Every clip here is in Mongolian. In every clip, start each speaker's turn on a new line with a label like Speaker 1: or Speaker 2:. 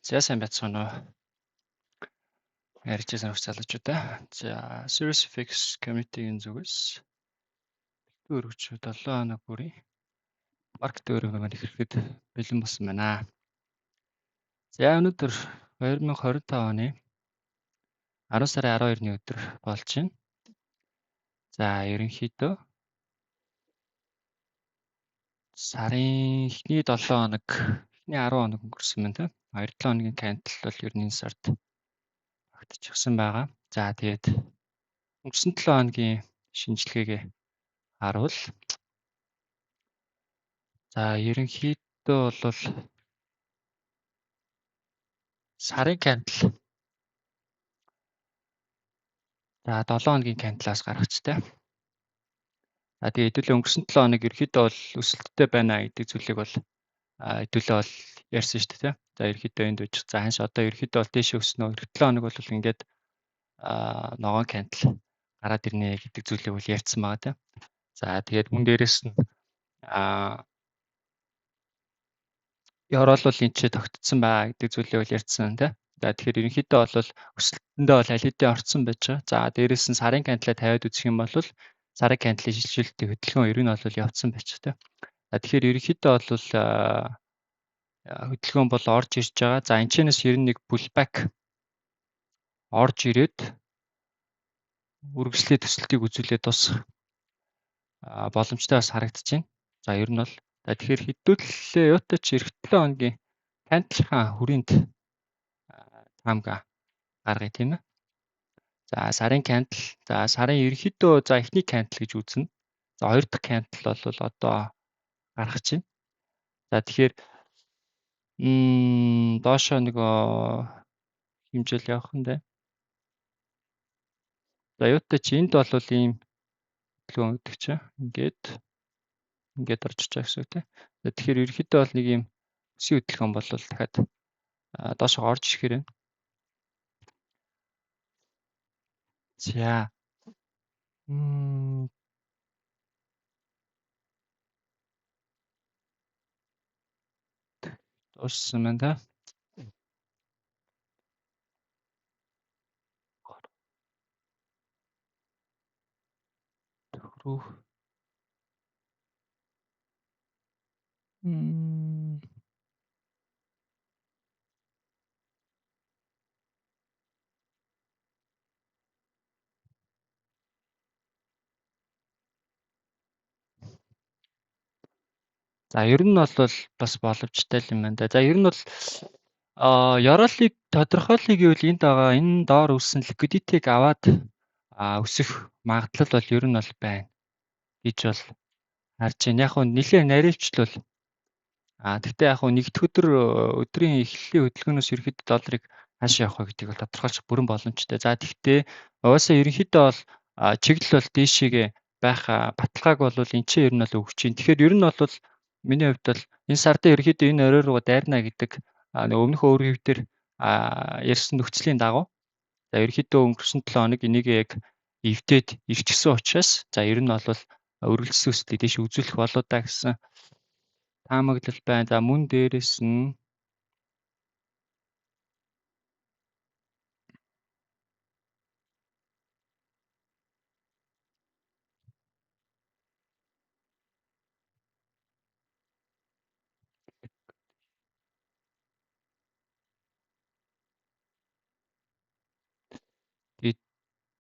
Speaker 1: За сайн байцгаана уу? Ярьж байсан залуучуудаа. За Series FX Community-ийн зүгээс бэлтгэн өргөж 7 хоног бүрийн маркет өргөнөөр маань ихэхэд бэлэн болсон байна. За өнөөдөр 2025 оны 10 сарын 12-ны өдөр болж байна. За ерөнхийдөө сарын эхний 7 хоног, эхний 10 хоног өнгөрсөн байна тийм. 2-7 хоногийн candle бол ер нь энэ сард багтчихсан байгаа. За тэгээд өнгөрсөн 7 хоногийн шинжилгээгээ харуул. За ерөнхийдөө бол сарын candle за 7 хоногийн candle-аас гаргацтай. За тэгээд хэдүүлээ өнгөрсөн 7 хоног ерөнхийдөө бол өсөлттэй байна гэдэг зүйлийг бол хэдүүлээ бол ярьсан шүү дээ тийм. За ерөнхийдөө энд байж. За ханш одоо ерөнхийдөө бол дээшээ өснө. Эх 7 хоног бол ингээд ногоон candle гараад ирнэ гэдэг зүйлийг бол ярьсан байгаа тийм. За тэгээд мөн дээрэс нь ёроол бол энэ ч тогтцсон байгаа гэдэг зүйлийг бол ярьсан тийм. За тэгэхээр ерөнхийдөө бол өсөлтөндөө бол аль хэдийн орцсон байж байгаа. За дээрэс нь сарын candle-а тавиад үзэх юм бол сарын candle-ийн шилжүүлэлтийн хөдөлгөөн ер нь бол явцсан байж байгаа тийм. За тэгэхээр ерөнхийдөө бол хөдөлгөөн бол орж ирж байгаа. За энэ чэнэс ер нь нэг pullback орж ирээд үргэлжлээ төсөлтийг үзүүлээд тусах боломжтой бас харагдаж байна. За ер нь бол за тэгэхээр хэдүүлээ юутай ч эх 7 хоногийн candle-ийн хүрээнд таамга гаргая тийм ээ. За сарын candle, за сарын ерөнхийдөө за эхний candle гэж үзнэ. За хоёр дахь candle бол одоо гаргах чинь. За тэгэхээр доошоо нэг хэмжээл явах нь дээ. За юутай чи энд бол ийм хөдөлгөөн өгдөг чинь. Ингээд ингээд орж иж байгаа гэсэн үг тийм. За тэгэхээр ерөнхийдөө бол нэг ийм өсийн хөдөлгөөн бол дахиад доошоо орж ирэхээр байна. За. Дууссан байна да. Төхрөө. За ер нь бол бас боломжтой юм байна да. За ер нь бол ёроолыг тодорхойлъё гэвэл энд байгаа энэ доор үүссэн liquidity-г аваад өсөх магадлал бол ер нь бол байна гэж бол харж байна. Яг нь нэлээд наривчлал. Тэгтээ яг нь нэгдэх өдөр өдрийн эхлэлийн хөдөлгөөнөөс ерөнхийдөө долларыг хаашаа явах вэ гэдгийг бол тодорхойлох бүрэн боломжтой. За тэгтээ угаасаа ерөнхийдөө бол чиглэл бол дээшээгээ байх баталгааг бол энэ ч ер нь бол өгч чинь. Тэгэхээр ер нь бол миний хувьд бол энэ сардын ерөнхийдөө энэ орой руугаа дайрна гэдэг нэг өмнөх өөр хэв дээр ярьсан нөхцөлийн дагуу за ерөнхийдөө өнгөрсөн 7 хоног энийг яг эвдээд ирчихсэн учраас за ер нь бол өргөлдсөн өсөлтийг дээш үзүүлэх болоо да гэсэн таамаглал байна. За мөн дээрэс нь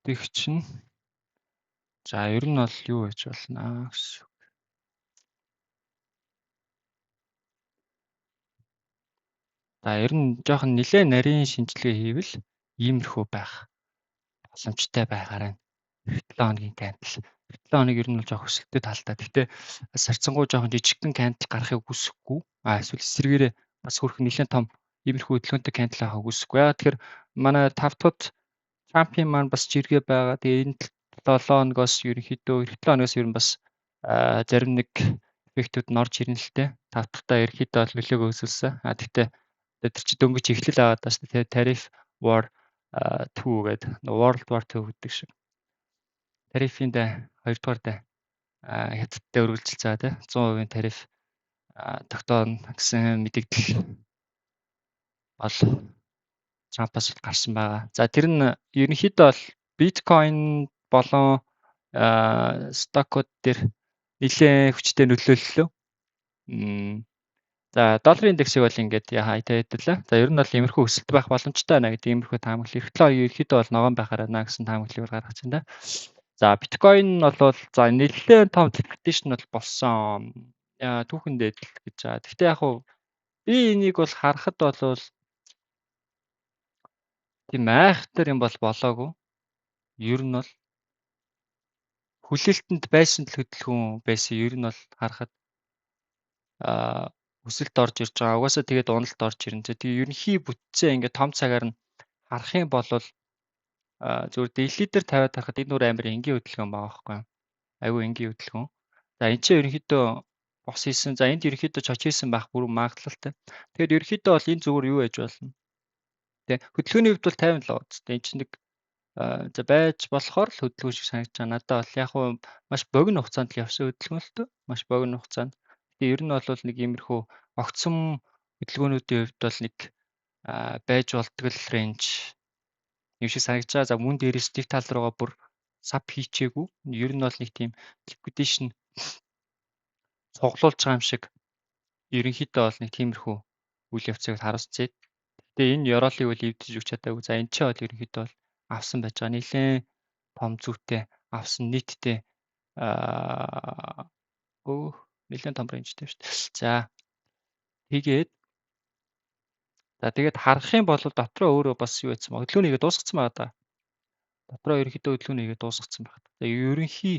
Speaker 1: гэдэг чинь за ер нь бол юу байж болно гэсэн үг. За ер нь жоохон нэлээ нарийн шинжилгээ хийвэл иймэрхүү байх боломжтой байгаар байна. Эх 7 хоногийн candle. Эх 7 хоног ер нь бол жоох өсөлттэй талтай. Гэхдээ сарцсангуу жоохон жижигхэн candle гарахыг хүсэхгүй. Эсвэл эсрэгээрээ бас хөрх нэлээ том иймэрхүү хөдөлгөөнтэй candle авахыг хүсэхгүй. Яагаад тэгэхээр манай 5 дахь Трампын маань бас жиргээ байгаа. Тэгээ энэ 7 хоногоос ерөнхийдөө эх 7 хоногоос ер нь бас зарим нэг эффектүүд нь орж ирнэ л дээ. 5 дахьтаа ерөнхийдөө бол нөлөөгөө үзүүлсэн. Тэгтээ тэр чи дөнгөж эхлэл аваад байна шүү дээ. Tariff War 2 гэдэг World War 2 гэдэг шиг. Тарифын дай 2 дугаар дай хятадтай үргэлжилж байгаа тий 100% тариф тогтооно гэсэн мэдэгдэл Бол Трампаас гарсан байгаа. За, тэр нь ерөнхийдөө бол биткойн болон stock ууд дээр нэлээд хүчтэй нөлөөллөө. За, долларын индексийг бол ингээд яхаа хэдүүлээ. За, ер нь бол иймэрхүү өсөлт байх боломжтой байна гэдэг иймэрхүү таамаглал. Эх 7 ерөнхийдөө бол ногоон байхаар байна гэсэн таамаглалыг гаргаж байна. За, биткойн нь бол за нэлээд том liquidation бол болсон. Түүхэн дээдл гэж байгаа. Гэхдээ яг хуу би энийг бол харахад бол тийм айхтар юм бол болоогүй. Ер нь бол хүлээлтэнд байсан л хөдөлгөөн байсан. Ер нь бол харахад өсөлт орж ирж байгаа. Угаасаа тэгээд уналт орж ирнэ. Тэгээ ерөнхий бүтцээ ингээд том цагаар нь харах юм бол зүгээр daily дээр тавиад харахад энэ нүр амар энгийн хөдөлгөөн байгаа байхгүй юу? Айгүй энгийн хөдөлгөөн. За, энэ чинь ерөнхийдөө бос хийсэн. За, энд ерөнхийдөө CHoCH хийсэн байх бүрэн магадлалтай. Тэгэхээр ерөнхийдөө бол энэ зүгээр юу яаж болно? Тэ, хөдөлгөөний хувьд бол 57 үстэй. Энэ чинь нэг за байж болохоор л хөдөлгөөн шиг санагдаж байгаа. Надад бол яг уу маш богино хугацаанд л явсан хөдөлгөөн л төө. Маш богино хугацаанд. Тэгээ ер нь бол нэг иймэрхүү огцом хөдөлгөөнүүдийн хувьд бол нэг байж болдгол range юм шиг санагдаж байгаа. За, мөн дээрээс нэг тал руугаа бүр sub хийчээгүй. Ер нь бол нэг тийм liquidation цуглуулж байгаа юм шиг ерөнхийдөө бол нэг тиймэрхүү үйл явцыг харуулсан. Гэтэ энэ ёроолыг бол эвдэж өгч чадаагүй. За, энэ ч бол ерөнхийдөө бол авсан байж байгаа. Нилээн том зүйтэй авсан, нийтдээ өө нилээн том range тэй шүү дээ. За, тэгээд за тэгээд харах юм бол дотроо өөрөө бас юу байсан бэ? Хөдөлгөөн дуусгацсан байгаа даа. Дотроо ерөнхийдөө хөдөлгөөн дуусгацсан байна. За, ерөнхий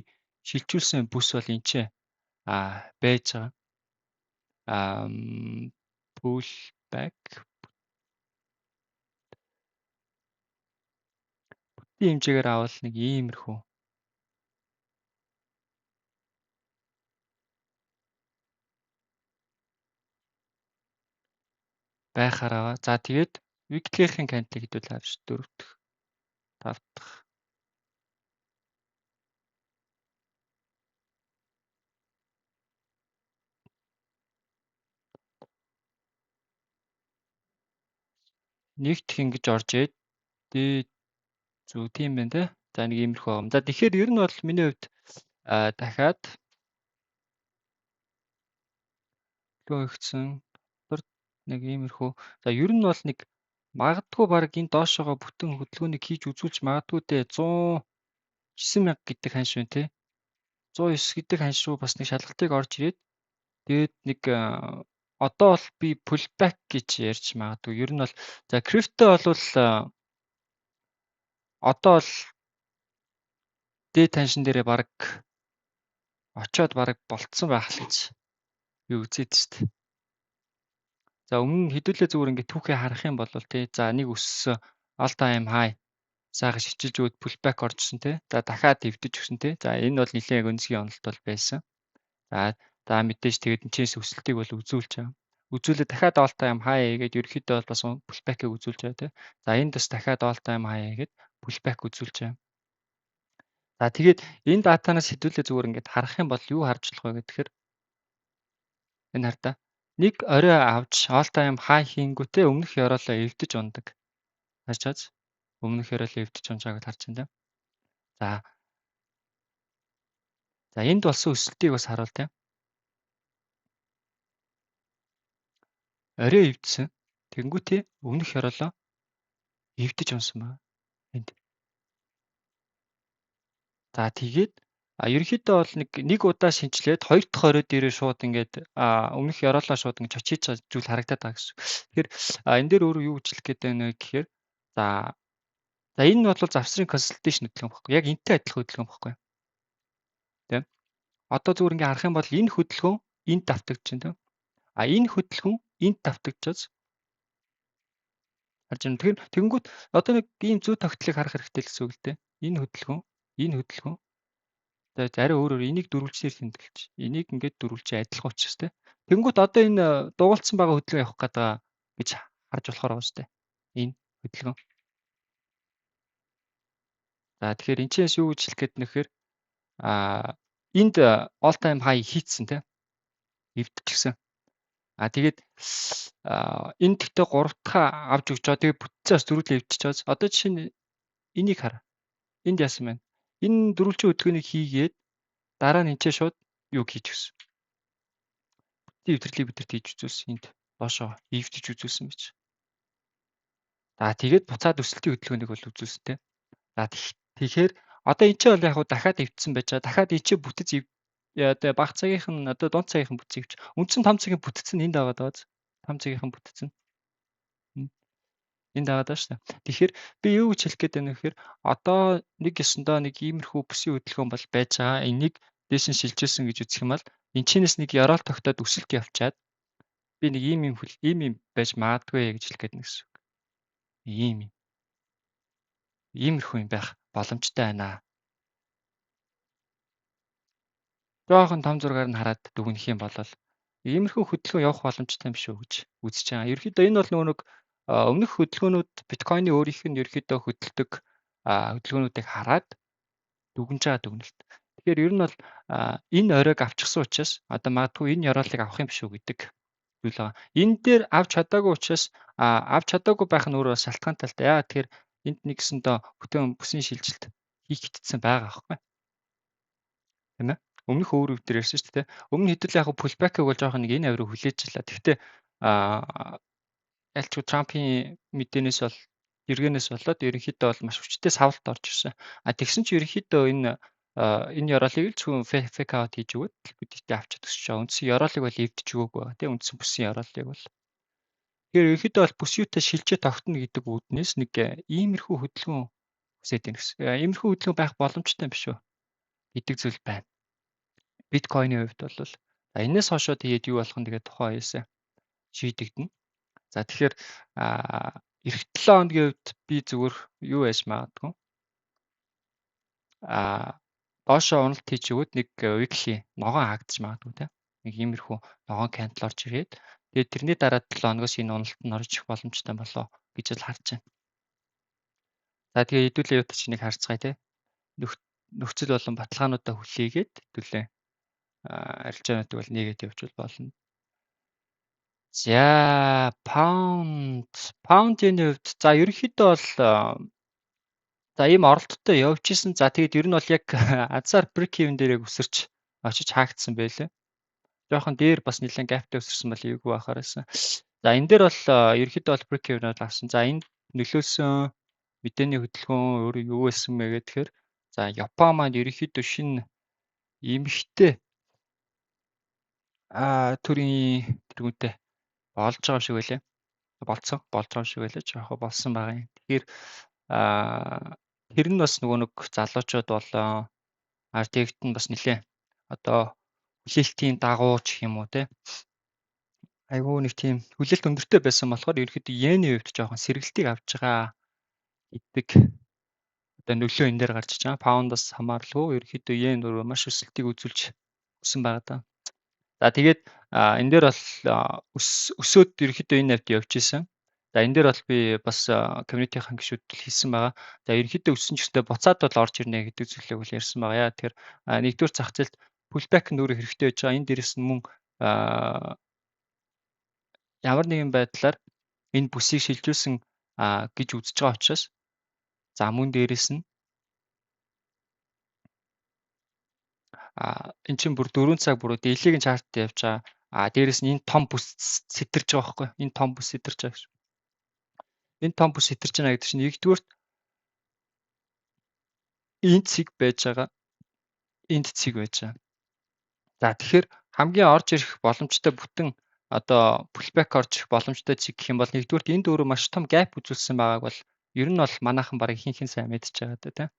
Speaker 1: шилжүүлсэн бүс бол энэ ч байж байгаа. Pull back бүтэн хэмжээгээр авал нэг иймэрхүү байхаар байгаа. За, тэгээд weekly-ийн candle-ыг хэдүүл авч дөрөв дэх, тав дахь. Нэгдэх ингэж орж ирээд дээд зүг тийм байна те. За, нэг иймэрхүү байгаа. За, тэгэхээр ер нь бол миний хувьд дахиад өгсөн дотор нэг иймэрхүү. За, ер нь бол нэг магадгүй баг энэ доошоогоо бүтэн хөдөлгөөнийг хийж үзүүлж магадгүй дээ, 109 мянга гэдэг ханш байна те. 109 гэдэг ханш руу бас нэг шалгалтыг орж ирээд тэгээд нэг одоо бол би pullback гэж ярьж магадгүй. Ер нь бол за крипто бол одоо бол дээд ханшин дээрээ баг очиод баг болцсон байх л гэж би үзээд шүү дээ. За, өмнө нь хэдүүлээ зүгээр ингээд түүхээ харах юм бол тий, за нэг өссөн, all time high сайхан шилжиж өгөөд pullback оржсэн тий. За, дахиад эвдэж өгсөн тий. За, энэ бол нэлээд өнцгийн онолт бол байсан. За за мэдээж тэгээд энэ чээс өсөлтийг бол үзүүлж байгаа. Үзүүлээд дахиад all time high хийгээд ерөнхийдөө бол бас pullback-ыг үзүүлж байгаа тий. За, энд бас дахиад all time high хийгээд pullback үзүүлж байгаа. За, тэгээд энэ датанаас хэдүүлээ зүгээр ингээд харах юм бол юу харж болох вэ гэхээр энэ хар та нэг орой авч all time high хийнгүүтээ өмнөх ёроолоо эвдэж ундаг. Харж чаж өмнөх ёроолоо эвдэж унж байгааг харж байна. За за энд болсон өсөлтийг бас харуул тийм. Орой эвдсэн. Тэнгүүтээ өмнөх ёроолоо эвдэж унсан байна. Энд. За, тэгээд ерөнхийдөө бол нэг нэг удаа шинчлээд хоёр дахь орой дээрээ шууд ингээд өмнөх ёроолоо шууд ингээд CHoCH хийж байгаа зүйл харагдаад байгаа гэсэн. Тэгэхээр энэ дээр өөрөө юу гэж хэлэх гээд байна вэ гэхээр за за энэ нь бол завсрын consolidation хөдөлгөөн баггүй. Яг энтэй адилхан хөдөлгөөн баггүй. Тийм. Одоо зүгээр ингээд харах юм бол энэ хөдөлгөөн энд давтагдчихэв тийм. А энэ хөдөлгөөн энд давтагдчихаж харж байна. Тэгэхээр тэгэнгүүт одоо нэг ийм зүй тогтлыг харах хэрэгтэй л гэсэн үг л дээ. Энэ хөдөлгөөн, энэ хөдөлгөөн. За, арай өөрөөр энийг дөрвөлжлөөр тэмдэглэж. Энийг ингээд дөрвөлжээ адилхан учраас тийм. Тэгэнгүүт одоо энэ дугуулсан байгаа хөдөлгөөн явах гээд байгаа гэж харж болохоор байгаа шүү дээ. Энэ хөдөлгөөн. За, тэгэхээр энэ чээс юу гэж хэлэх гээд нөхөр энд all time high хийцсэн тийм. Эвдчихсэн. Тэгээд энэ тэгтээ 3 дахь авч өгч байгаа. Тэгээд бүтцээ бас дөрвөлээ эвдчихэж байгаа. Одоо жишээ нь энийг хар. Энд яасан байна? Энэ дөрвөлжин хөдөлгөөнийг хийгээд дараа нь энэ шууд юу хийж гисэн. Бүтцийн эвдэрлийг бидэрт хийж үзүүлсэн. Энд доошоо эвдэж үзүүлсэн байж. За тэгээд буцаад өсөлтийн хөдөлгөөнийг бол үзүүлсэн те. За тэгэхээр одоо энэ чинь бол яг дахиад эвдсэн байж байгаа. Дахиад энэ чинь бүтэц одоо бага цагийнх нь одоо дунд цагийнх нь бүтцийг үндсэн том цагийн бүтэц нь энд байгаа даа. Том цагийнх нь бүтэц нь энд байгаа даа шүү дээ. Тэгэхээр би юу гэж хэлэх гээд байна вэ гэхээр одоо нэг ёсондоо нэг иймэрхүү бүсийн хөдөлгөөн бол байж байгаа. Энийг дээш нь шилжүүлсэн гэж үзэх юм бол энэ чинээс нэг ёроол тогтоод өсөлт явчаад би нэг ийм юм ийм юм байж магадгүй гэж хэлэх гээд байна гэсэн үг. Ийм юм. Иймэрхүү юм байх боломжтой байна. Жоохон том зургаар нь хараад дүгнэх юм бол иймэрхүү хөдөлгөөн явах боломжтой юм шүү гэж үзэж байгаа. Ерөнхийдөө энэ бол нөгөө нэг өмнөх хөдөлгөөнүүд биткойны өөрийнх нь ерөнхийдөө хөдөлдөг хөдөлгөөнүүдийг хараад дүгнж байгаа дүгнэлт. Тэгэхээр ер нь бол энэ оройг авчихсан учраас одоо магадгүй энэ ёроолыг авах юм шүү гэдэг зүйл байгаа. Энэ дээр авч чадаагүй учраас авч чадаагүй байх нь өөрөө шалтгаантай л та. Яагаад тэгэхээр энд нэгсэндээ бүтэн бүсийн шилжилт хийх гэтсэн байгаа байхгүй. Тийм ээ. Өмнөх өөр үе дээр ярьсан шүү дээ. Өмнө хэдүүл яг pullback-ыг бол жоохон нэг энэ авирыг хүлээж илаа. Тэгэхдээ ялчгүй Трампын мэдээнээс бол эргэнээс болоод ерөнхийдөө бол маш хүчтэй савлт орж ирсэн. Тэгсэн чинь ерөнхийдөө энэ ёроолыг л зөвхөн fake out хийж өгөөд liquidity авчиад өсөж байгаа. Үндсэн ёроолыг бол эвдэж өгөөгүй байгаа тийм үндсэн бүсийн ёроолыг бол. Тэгэхээр ерөнхийдөө бол бүс юутай шилжээ тогтно гэдэг үүднээс нэг иймэрхүү хөдөлгөөн хүсээд байна гэсэн. Иймэрхүү хөдөлгөөн байх боломжтой юм биш үү гэдэг зүйл байна. Биткойны хувьд бол за энэс хойшоо тэгээд юу болох нь тэгээд тухайн үеэсээ шийдэгдэнэ. За тэгэхээр эх 7 хоногийн хувьд би зүгээр юу яаж магадгүй. Доошоо уналт хийж өгөөд нэг weekly ногоон хаагдчих магадгүй тийм. Нэг иймэрхүү ногоон candle орж ирээд тэгээд тэрний дараа 7 хоногоос энэ уналт нь орж ирэх боломжтой болоо гэж л харж байна. За тэгээ хэдүүлээ юу ч нэг харцгаая тийм. Нөхцөл болон баталгаануудаа хүлээгээд хэдүүлээ арилжаануудыг бол нээгээд явуучвал болно. За паунд паундын хувьд за ерөнхийдөө бол за ийм оролттой явж исэн. За тэгээд ер нь бол яг азар break even дээр яг өсөрч очиж хаагдсан байлээ. Жохон дээр бас нэлээд gap-тай өсөрсөн бол эвгүй байхаар байсан. За энэ дээр бол ерөнхийдөө бол break even бол авсан. За энд нөлөөлсөн мэдээний хөдөлгөөн өөрөө юу байсан бэ гэхээр за Япон маань ерөнхийдөө шинэ эмэгтэй төрийн тэргүүнтэй болж байгаа юм шиг байлээ. Болцсон, болж байгаа юм шиг байлаа. Жохо болсон байгаа юм. Тэгэхээр тэр нь бас нөгөө нэг залуучууд болон артект нь бас нэлээ одоо хүлээлтийн дагуу ч юм уу те. Айгүй нэг тийм хүлээлт өндөртэй байсан болохоор ерөнхийдөө йений хувьд жоохон сэргэлтийг авч байгаа гэдэг одоо нөлөө энэ дээр гарч иж байгаа. Паундаас хамааралгүй ерөнхийдөө йен өөрөө маш өсөлтийг үзүүлж өсөн байгаа даа. За тэгээд энэ дээр бол өсөөд ерөнхийдөө энэ хавьд явж исэн. За энэ дээр бол би бас community-ийн гишүүд хийсэн байгаа. За ерөнхийдөө өссөн ч гэсэндээ буцаад бол орж ирнэ гэдэг зүйлийг бол ярьсан байгаа. Яа тэгэхээр нэгдүгээр зах зээлд pullback нь өөрөө хэрэгтэй байж байгаа. Энэ дээрээс нь мөн ямар нэгэн байдлаар энэ бүсийг шилжүүлсэн гэж үзэж байгаа учраас за мөн дээрээс нь эн чинь бүр 4 цаг бүр daily-гийн chart явж байгаа. Дээрээс нь энэ том бүс сэтэрж байгаа байхгүй. Энэ том бүс сэтэрж байгаа гэж. Энэ том бүс сэтэрж байна гэдэг чинь нэгдүгээрт энд цэг байж байгаа. Энд цэг байж байгаа. За тэгэхээр хамгийн орж ирэх боломжтой бүтэн одоо pullback орж ирэх боломжтой цэг гэх юм бол нэгдүгээрт энд өөрөө маш том gap үзүүлсэн байгааг бол ер нь бол манайхан бараг ихэнх нь сайн мэдчихэж байгаа даа тийм.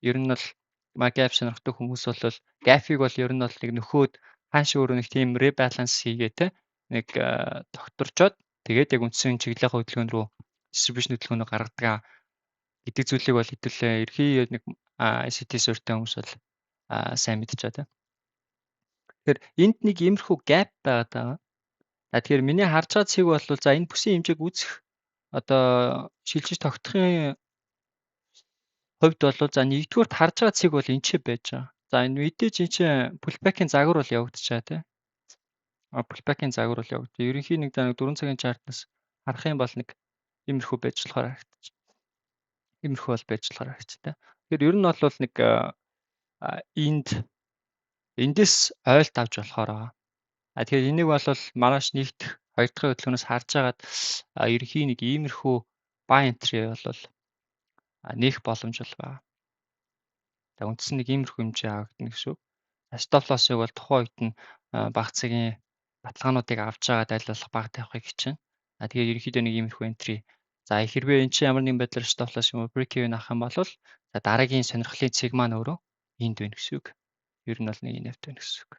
Speaker 1: Ер нь бол gap сонирхдаг хүмүүс бол gap-ыг бол ер нь бол нэг нөхөөд хааш өөрөө нэг тийм rebalance хийгээ те нэг тогтворчоод тэгээд яг үндсэн чиглэлийн хөдөлгөөн рүү distribution хөдөлгөөнөө гаргадаг гэдэг зүйлийг бол хэдүүлээ ерхий нэг ICT суурьтай хүмүүс бол сайн мэдчихэж байгаа те. Тэгэхээр энд нэг иймэрхүү gap байгаад байгаа. За тэгэхээр миний харж байгаа цэг бол за энэ бүсийн хэмжээг үүсэх одоо шилжиж тогтохын хувьд бол за нэгдүгээрт харж байгаа цэг бол энэ ч байж байгаа. За энэ мэдээж энэ чинь pullback-ийн загвар бол явагдаж байгаа тийм. Pullback-ийн загвар бол явагдав. Ерөнхий нэг 4 цагийн chart-наас харах юм бол нэг иймэрхүү байж болохоор харагдчих. Иймэрхүү бол байж болохоор харагдчих. Тэгэхээр ер нь бол нэг энд эндээс ойлт авч болохоор байгаа. Тэгэхээр энийг бол маргааш нэгдэх, хоёр дахь хөдөлгөөнөөс харж агаад ерөнхий нэг иймэрхүү buy entry бол нээх боломж бол байгаа. За, үндсэн нэг иймэрхүү хэмжээ авагдана гэсэн үг. Stop loss-ыг бол тухайн үед нь бага цагийн баталгаануудыг авч байгаад аль болох бага тавихыг хичээнэ. Тэгээд ерөнхийдөө нэг иймэрхүү entry. За, хэрвээ эн чинь ямар нэгэн байдлаар stop loss юм уу break even авах юм бол за, дараагийн сонирхлын цэг маань өөрөө энд байна гэсэн үг. Ер нь бол нэг энэ хавьд байна гэсэн үг.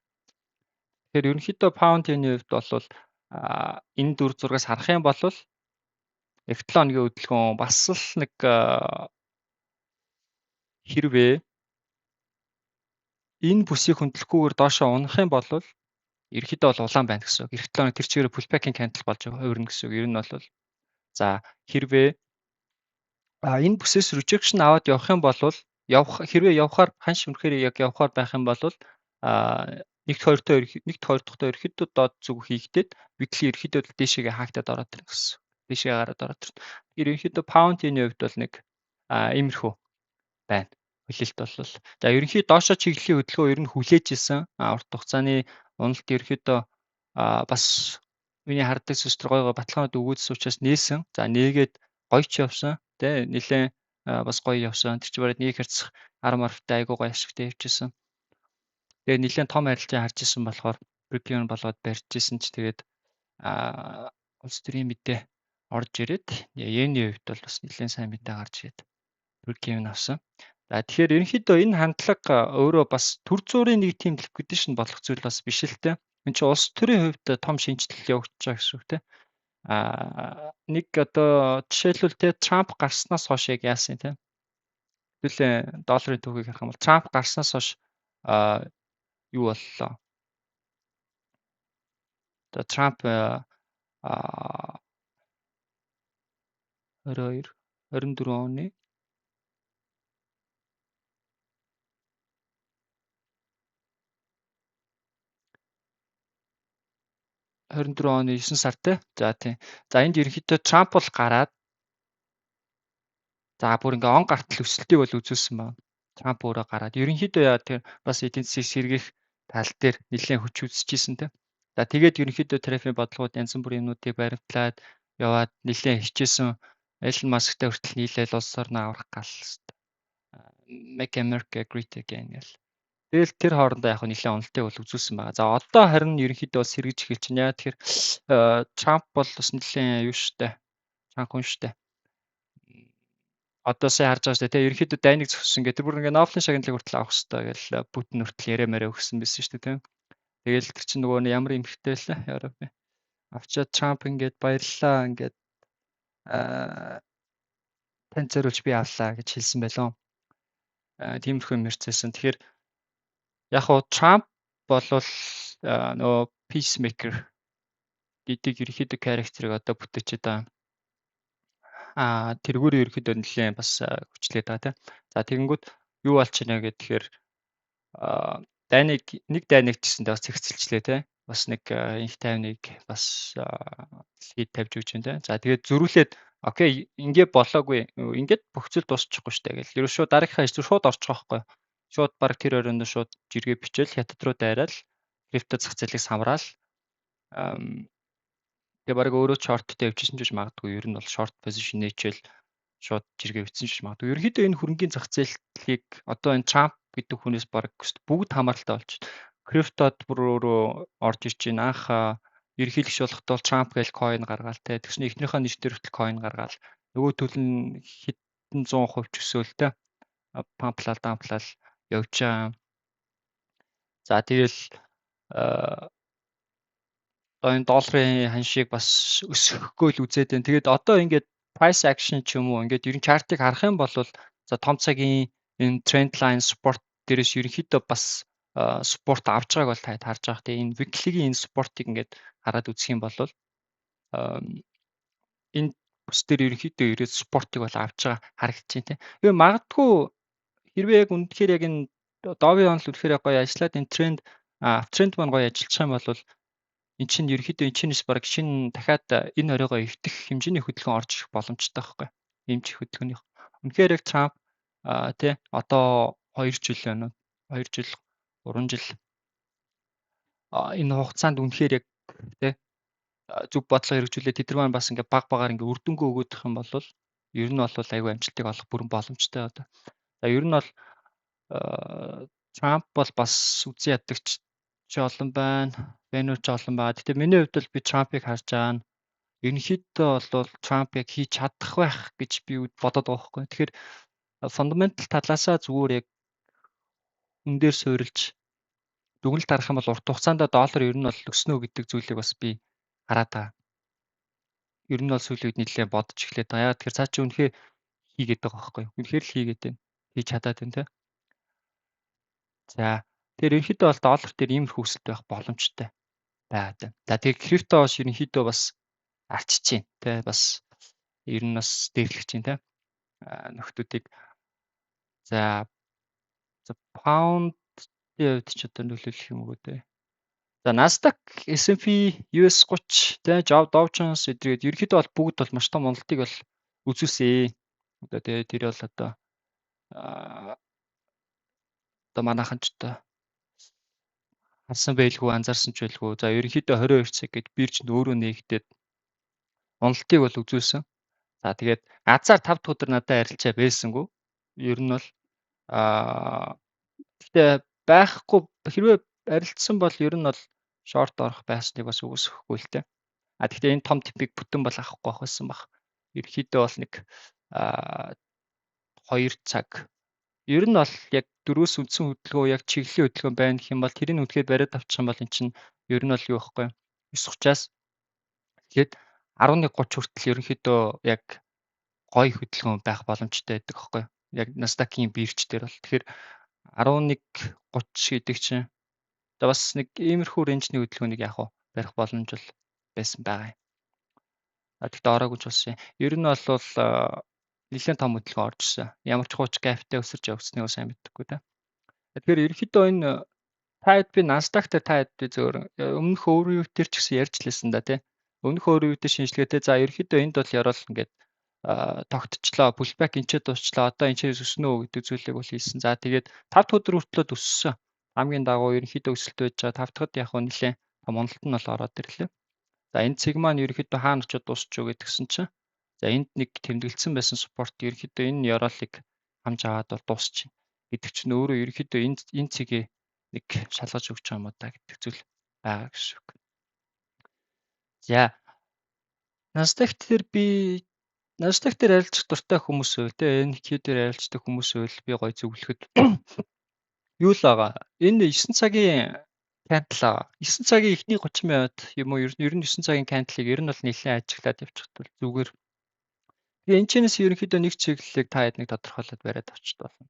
Speaker 1: Тэгэхээр ерөнхийдөө pound yen-ийн хувьд бол энэ дүр зургаас харах юм бол эх 7 хоногийн хөдөлгөөн бас л нэг хэрвээ энэ бүсийг хөндлөхгүйгээр доошоо унах юм бол ерөнхийдөө бол улаан байна гэсэн үг. Эх 7 хоног тэр чигээр pullback-ийн candle болж хувирна гэсэн үг. Ер нь бол за, хэрвээ энэ бүсээс rejection аваад явах юм бол, явах хэрвээ явахаар ханш үнэхээр яг явахаар байх юм бол нэгт хоёртой, нэгт хоёр дахьтай ерөнхийдөө доод зүг хийгдээд weekly ерөнхийдөө дээшээгээ хаагдаад ороод ирнэ гэсэн. Дээшээ гараад ороод ирнэ. Тэгэхээр ерөнхийдөө pound yen-ийн хувьд бол нэг иймэрхүү байна. Хүлээлт бол за, ерөнхий доошоо чиглэлийн хөдөлгөөн ер нь хүлээж исэн. Урт хугацааны уналт ерөнхийдөө бас миний хардаг зүйлс төр гой гой баталгаанууд өгөөдсөн учраас нээсэн. За, нээгээд гоё ч явсан. Тэ, нэлээд бас гоё явсан. Тэр чи бараг нэг харьцах 10 марфтай айгуу гоё ашигтай явчихсан. Тэгээ нэлээд том арилжаа харж исэн болохоор break even болгоод барьж исэн ч тэгээд улс төрийн мэдээ орж ирээд, йений хувьд бол бас нэлээд сайн мэдээ гарч ирээд break even авсан. За, тэгэхээр ерөнхийдөө энэ хандлага өөрөө бас төр зүрийн нэг тийм liquidation болох зүйл бас биш л дээ. Энд чинь улс төрийн хувьд том шинэчлэл явагдаж байгаа гэсэн үг те. Нэг одоо жишээлбэл те, Трамп гарснаас хойш яг яасан те. Хэдүүлээ долларын түүхийг харах юм бол Трамп гарснаас хойш юу боллоо? Одоо Трамп 22 24 оны 24 оны 9 сард те. За, тийм. За, энд ерөнхийдөө Трамп бол гараад, за, бүр ингээ он гартал өсөлтийг бол үзүүлсэн байна. Трамп өөрөө гараад ерөнхийдөө яа тэр бас эдийн засгийг сэргийх тал дээр нэлээд хүч үзчихсэн те. За, тэгээд ерөнхийдөө тарифын бодлогууд, янз бүрийн юмнуудыг баримтлаад яваад нэлээд хичээсэн. Элон Масктай хүртэл нийлээл улс орноо аврах гал. Make America Great Again гэл. Тэгэл тэр хоорондоо яг нэлээд уналтыг бол үзүүлсэн байгаа. За, одоо харин ерөнхийдөө бас сэргэж эхэлж байна. Яа тэгэхээр Трамп бол бас нэлээд юу штэ. Чанга хүн штэ. Одоо сайн харж байгаа штэ, тэ, ерөнхийдөө дайныг зогссон гэх тэр бүр ингээ Нобелийн шагналыг хүртэл авах хэвээр гэл Путин хүртэл яриа мараа өгсөн байсан штэ, тийм. Тэгэл тэр чинь нөгөө ямар эмхтэй лээ Европын. Авчаад Трамп ингээд баярлалаа, ингээд тань зориулж би авлаа гэж хэлсэн байлоо. Тиймэрхүү юм ярьцсан. Тэгэхээр яг уу Трамп болвол нөгөө peacemaker гэдэг ерөнхийдөө character-ыг одоо бүтээчээд байгаа. Тэрүүгээр ерөнхийдөө нэлээд бас хүчлээд байгаа тийм. За, тэгэнгүүт юу болж байна гэхээр дайныг, нэг дайныг ч гэсэндээ бас цэгцэлчлээ тийм. Бас нэг инх тайвныг бас дэлхийд тавьж өгч байна тийм. За, тэгээд зөрүүлээд okay, ингээ болоогүй, ингээд бүх зүйл дуусчихгүй штэ гэл. Ерөөс шууд дараагийнхаа ижил шууд орчих واخгүй. Шууд баг тэр оронд шууд жиргээ бичээл хятад руу дайраал крипто зах зээлийг самраал. Тэгээ баг өөрөө short-тэй явчихсан ч гэж магадгүй. Ер нь бол short position нээчээл шууд жиргээ бичсэн ч гэж магадгүй. Ерөнхийдөө энэ хөрөнгийн зах зээлийг одоо энэ Трамп гэдэг хүнээс баг бүгд хамааралтай болж криптод бүр өөрөө орж ирж байна. Анх ерөнхийлөгч болохдоо Трамп гээл coin гаргаал те. Тэгснэ эхнийхээ нэр дээр хүртэл coin гаргаал. Нөгөө төл нь хэдэн зуун хувь ч өсөөл те. Pump-лал dump-лал явж байгаа. За, тэгэл одоо энэ долларын ханшийг бас өсөхгүй л үзээд байна. Тэгээд одоо ингээд price action ч юм уу, ингээд ер нь chart-ыг харах юм бол за, том цагийн энэ trend line support дээрээс ерөнхийдөө бас support авч байгааг бол та харж байгаа. Тэгээ энэ weekly-гийн энэ support-ыг ингээд хараад үзэх юм бол энэ бүс дээр ерөнхийдөө ирээд support-ыг бол авч байгаа харагдаж байна тийм. Тэгээ магадгүй хэрвээ яг үнэхээр яг энэ Dow онол үнэхээр гоё ажиллаад энэ тренд, uptrend маань гоё ажиллах юм бол Эн чинь ерөнхийдөө эн чинээс баг шинэ дахиад энэ оройгоо эвдэх хэмжээний хөдөлгөөн орж ирэх боломжтой байхгүй. Эмчих хөдөлгөөнийх. Үнэхээр яг Трамп тий одоо 2 жил байна уу? 2 жил, 3 жил энэ хугацаанд үнэхээр яг тий зөв бодлого хэрэгжүүлээ тэд нар маань бас ингээ баг багаар ингээ үр дүнгээ өгөөдөх юм бол ер нь бол айгүй амжилтыг олох бүрэн боломжтой одоо. За ер нь бол Трамп бол бас үзэн ядагч ч олон байна, Бэнүү ч олон байна. Гэтэ миний хувьд бол би Трампыг харж байгаа нь ерөнхийдөө бол Трамп яг хийж чадах байх гэж би бодоод байгаа байхгүй. Тэгэхээр fundamental талаасаа зүгээр яг үн дээр суурилж дүгнэлт харах юм бол урт хугацаанд доллар ер нь бол өснө гэдэг зүйлийг бас би хараад байгаа. Ер нь бол сүүлийн үед нэлээд бодож эхлээд байгаа. Яагаад тэгэхээр цаа чи үнэхээр хийгээд байгаа байхгүй юу? Үнэхээр л хийгээд байна. Хийж чадаад байна те. За тэгэхээр ерөнхийдөө бол доллар дээр иймэрхүү өсөлт байх боломжтой байгаад байна. За тэгээд крипто бас ерөнхийдөө бас арчиж байна те. Бас ер нь бас дээрлэж байна те. Нөхдүүдийг за паундын хувьд ч одоо нөлөөлөх юм уу те. За Nasdaq, S&P, US 30 те Dow Jones эдгээр ерөнхийдөө бол бүгд бол маш том уналтыг бол үзүүлсэн. Одоо тэгээ тэр бол одоо одоо манайхан ч одоо харсан байлгүй, анзаарсан ч байлгүй. За ерөнхийдөө 22 цаг гээд бирж нь өөрөө нээгдээд уналтыг бол үзүүлсэн. За тэгээд газар 5 дахь өдөр надад арилжаа байсангүй. Ер нь бол гэхдээ байхгүй хэрвээ арилжсан бол ер нь бол short орох байсныг бас үгүйсгэхгүй л дээ. А гэхдээ энэ том типийг бүтэн бол авахгүй байх байсан баг. Ерөнхийдөө бол нэг 2 цаг. Ер нь бол яг дөрвөөс үндсэн хөдөлгөөн яг чиглэлийн хөдөлгөөн байна гэх юм бол тэрийг үнэхээр бариад авчих юм бол эн чинь ер нь бол юу байхгүй 9:30-аас тэгээд 11:30 хүртэл ерөнхийдөө яг гоё хөдөлгөөн байх боломжтой байдаг байхгүй яг Nasdaq-ийн бирж дээр бол тэгэхээр 11:30 гэдэг чинь одоо бас нэг иймэрхүү range ний хөдөлгөөнийг яг уу барих боломж бол байсан байгаа юм. А тэгтээ ороогүй ч болсон юм. Ер нь бол нэлээд том хөдөлгөөн орж ирсэн. Ямар ч хууч gap тай өсөрч явагдсныг сайн мэдэхгүй те. Тэгэхээр ерөнхийдөө энэ та хэд би Nasdaq дээр та хэд би зөвөр өмнөх overview дээр ч гэсэн ярьж лээсэн да тий. Өмнөх overview дээр шинжилгээтэй за ерөнхийдөө энд бол ёроол ингээд тогтчлоо, pullback энчээ дуусчлаа, одоо энчээс өснө үү гэдэг зүйлийг бол хийсэн. За тэгээд 5 дахь өдөр хүртлээд өссөн. Хамгийн дагуу ерөнхийдөө өсөлт байж байгаа. 5 дахьд яг нь нэлээд том уналт нь бол ороод ирлээ. За энэ цэг маань ерөнхийдөө хаана очиод дуусч юу гэдгсэн чинь за энд нэг тэмдэглэсэн байсан support ерөнхийдөө энэ ёроолыг хамж аваад бол дуусчих гэдэг чинь өөрөө ерөнхийдөө энэ цэгээ нэг шалгаж өгч байгаа юм уу да гэдэг зүйл байгаа гэсэн үг. За Nasdaq дээр би Nasdaq дээр арилжах дуртай хүмүүс байвал те NQ дээр арилждаг хүмүүс байвал би гоё зөвлөхөд юу л байгаа. Энэ 9 цагийн candle байгаа. 9 цагийн эхний 30 минут юм уу ер нь 9 цагийн candle-ыг ер нь бол нэлээд ажиглаад явчихад бол зүгээр. Тэгээ энэ чэнэс ерөнхийдөө нэг чиглэлийг та хэд нэг тодорхойлоод бариад авчид болно.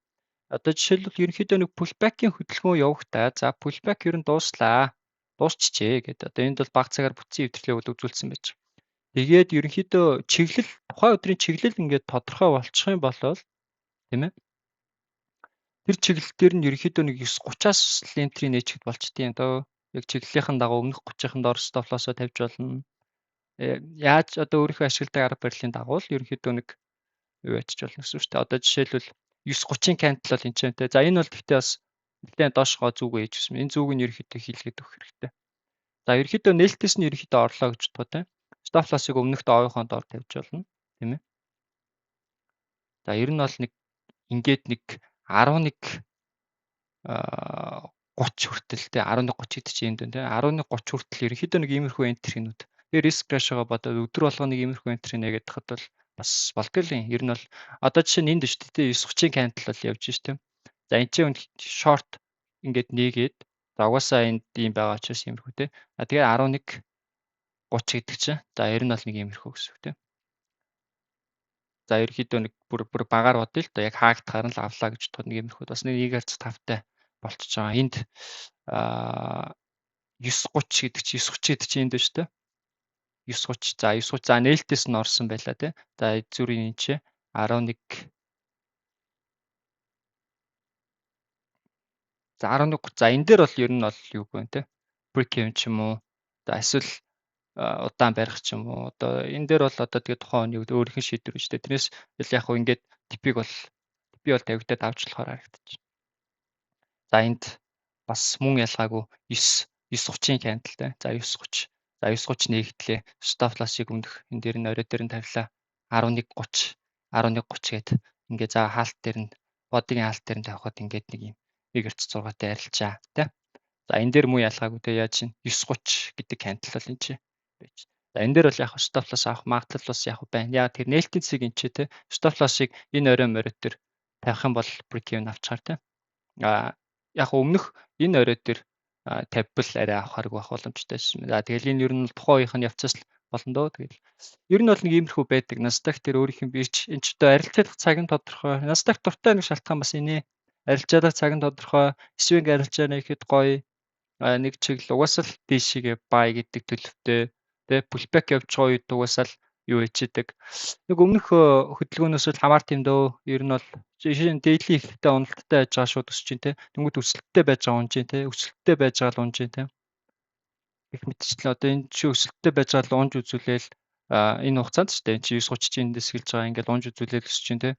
Speaker 1: Одоо жишээлбэл ерөнхийдөө нэг pullback-ийн хөдөлгөөн явагтаа за pullback ер нь дууслаа. Дуусчихжээ гэдэг. Одоо энд бол баг цагаар бүтцийн эвдэрлийг бол үзүүлсэн байж. Тэгээд ерөнхийдөө чиглэл тухайн өдрийн чиглэл ингээд тодорхой болчих юм бол тийм ээ. Тэр чиглэл дээр нь ерөнхийдөө нэг 9:30-аас entry нээчихэд болчдیں۔ Одоо яг чиглэлийнхэн дагуу өмнөх 30-ын доор stop loss-оо тавьж болно. Яаж одоо өөрийнхөө ашигладаг арга барилын дагуу л ерөнхийдөө нэг юу ячиж болно гэсэн үг шүү дээ. Одоо жишээлбэл 9:30-ын candle бол энэ ч юм те. За энэ бол гэхдээ бас нэлээд доошгоо зүгөө хийж гисэн. Энэ зүг нь ерөнхийдөө хийлгээд өгөх хэрэгтэй. За ерөнхийдөө нээлтээс нь ерөнхийдөө орлоо гэж бодгоо те. Stop loss-ыг өмнөх доогийнхоо доор тавьж болно, тийм ээ. За ер нь бол нэг ингээд нэг 11 30 хүртэл те 11:30 гэдэг чинь энд байна те 11:30 хүртэл ерөнхийдөө нэг иймэрхүү entry нүүд. Тэгээ risk ratio-го бодоод өдөр болгоно нэг иймэрхүү entry нэгээд хахад бол бас болдгоо юм. Ер нь бол одоо жишээ нь энд шүү дээ 9:30-ын candle бол явж ш тийм. За энэ чинь short ингээд нээгээд за угаасаа энд ийм байгаа учраас иймэрхүү те. А тэгээ 11:30 гэдэг чинь за ер нь бол нэг иймэрхүү гэсэн үг те. За ерөнхийдөө нэг бүр бүр багаар бодъё л доо яг хаагдахаар нь л авлаа гэж бодоход нэг иймэрхүү бас нэг 1.5-тай болчихж байгаа. Энд 9:30 гэдэг чинь 9:30 гэдэг чинь энд байна шүү дээ. 9:30 за 9:30 за нээлтээс нь орсон байлаа тий. За зүрийн энэ чи 11 за 11:30 за энэ дээр бол ер нь бол юу гэх вэ те. Break even ч юм уу За эсвэл удаан барих ч юм уу. Одоо энэ дээр бол одоо тэгээ тухайн хүний өөрийнх нь шийдвэр шүү дээ. Тэрнээс л яг хөө ингээд TP-г бол TP бол тавигдаад авч болохоор харагдчих. За энд бас мөн ялгаагүй 9 9:30-ын candle тай. За 9:30. За 9:30 нээгдлээ. Stop loss-ыг өмнөх энэ дээр нь орой дээр нь тавилаа. 11:30 11:30 гээд ингээ за хаалт дээр нь body-гийн хаалт дээр нь тавихад ингээд нэг юм 1.6-тай арилжаа тий. За энэ дээр мөн ялгаагүй те яаж чинь 9:30 гэдэг candle бол энэ чинь байж. За энэ дээр бол яг stop loss авах магадлал бас яг байна. Яг тэр нээлтийн цэг энэ чи те stop loss-ыг энэ орой морой дээр тавих юм бол break even авчаар те. А яг өмнөх энэ орой дээр тавьбал арай авахаргүй байх боломжтой байсан. За тэгэл энэ ер нь тухайн үеийнх нь явцаас л болно дөө. Тэгэл ер нь бол нэг иймэрхүү байдаг. Nasdaq дээр өөрийнх нь бирж энэ ч одоо арилжаалах цаг нь тодорхой. Nasdaq дуртай нэг шалтгаан бас энэ. Арилжаалах цаг нь тодорхой. Swing арилжаа нэхэд гоё. Нэг чиглэл угаасаа л дээшээгээ buy гэдэг төлөвтэй. Тэ pullback явж байгаа үед угаасаа л юу ичээдэг. Нэг өмнөх хөдөлгөөнөөс л хамаарт юм дөө. Ер нь бол жишээ нь daily ихтэй уналттай байж байгаа шууд өсөж чинь те. Тэнгүүд өсөлттэй байж байгаа унж чинь те. Өсөлттэй байж байгаа л унж чинь те. Гэх мэтчлэн одоо энэ чи өсөлттэй байж байгаа л унж үзүүлээл энэ хугацаанд ч те энэ чи 9:30 чи эндээс эхэлж байгаа ингээд унж үзүүлээл өсөж чинь те.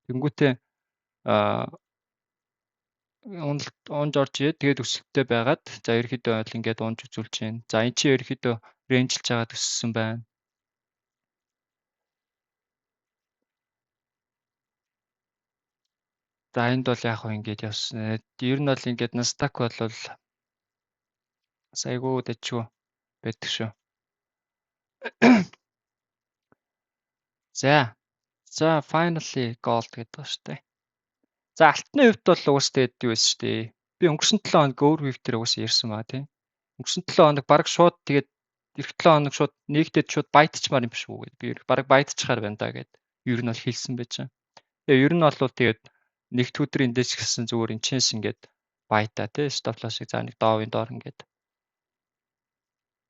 Speaker 1: Тэнгүүтээ уналт унж орж ирээд тэгээд өсөлттэй байгаад за ерөөхдөө бол ингээд унж үзүүлж байна. За энэ чи ерөөхдөө range-лж байгаад өссөн байна. За энд бол яг хөө ингээд явсан. Ер нь бол ингээд Nasdaq бол бас айгүй дэжгүй байдаг шүү. За. За finally gold гэдэг ба штэ. За алтны хувьд бол угаас тэгээд юу байсан штэ. Би өнгөрсөн 7 хоног overview дээр угаас ярьсан байгаа тийм. Өнгөрсөн 7 хоног баг шууд тэгээд эх 7 хоног шууд нэгдээд шууд buy-дчмаар юм биш үү гэд. Би баг buy-дчаар байна да гэд ер нь бол хэлсэн байж байгаа. Тэгээ ер нь бол тэгээд нэгд өдөр эндээс гисэн зүгээр энэ чэнс ингээд buy-та тий stop loss-ыг за нэг доовын доор ингээд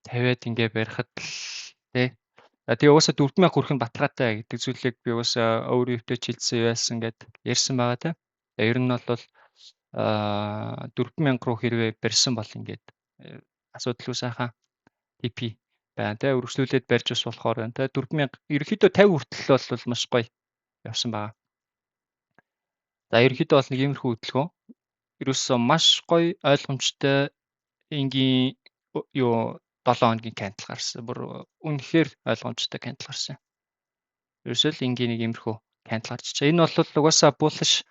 Speaker 1: тавиад ингээ барихад л тий. Тэгээ угаасаа 4000 хүрэх нь баталгаатай гэдэг зүйлийг би угаасаа overview-тэй чилдсэн яасан гэд ярьсан байгаа тий. Ер нь бол 4000 руу хэрвээ барьсан бол ингээд асуудалгүй сайхан TP байна тий. Өргөжлүүлээд барьж бас болохоор байна тий. 4000 ерөнхийдөө 50 хүртэл бол маш гоё явсан байгаа. За ерөнхийдөө бол нэг иймэрхүү хөдөлгөөн. Ерөөсөө маш гоё ойлгомжтой энгийн юу 7 хоногийн candle гарсан. Бүр үнэхээр ойлгомжтой candle гарсан. Ерөөсөө л энгийн нэг иймэрхүү candle гарч чаа. Энэ бол угаасаа bullish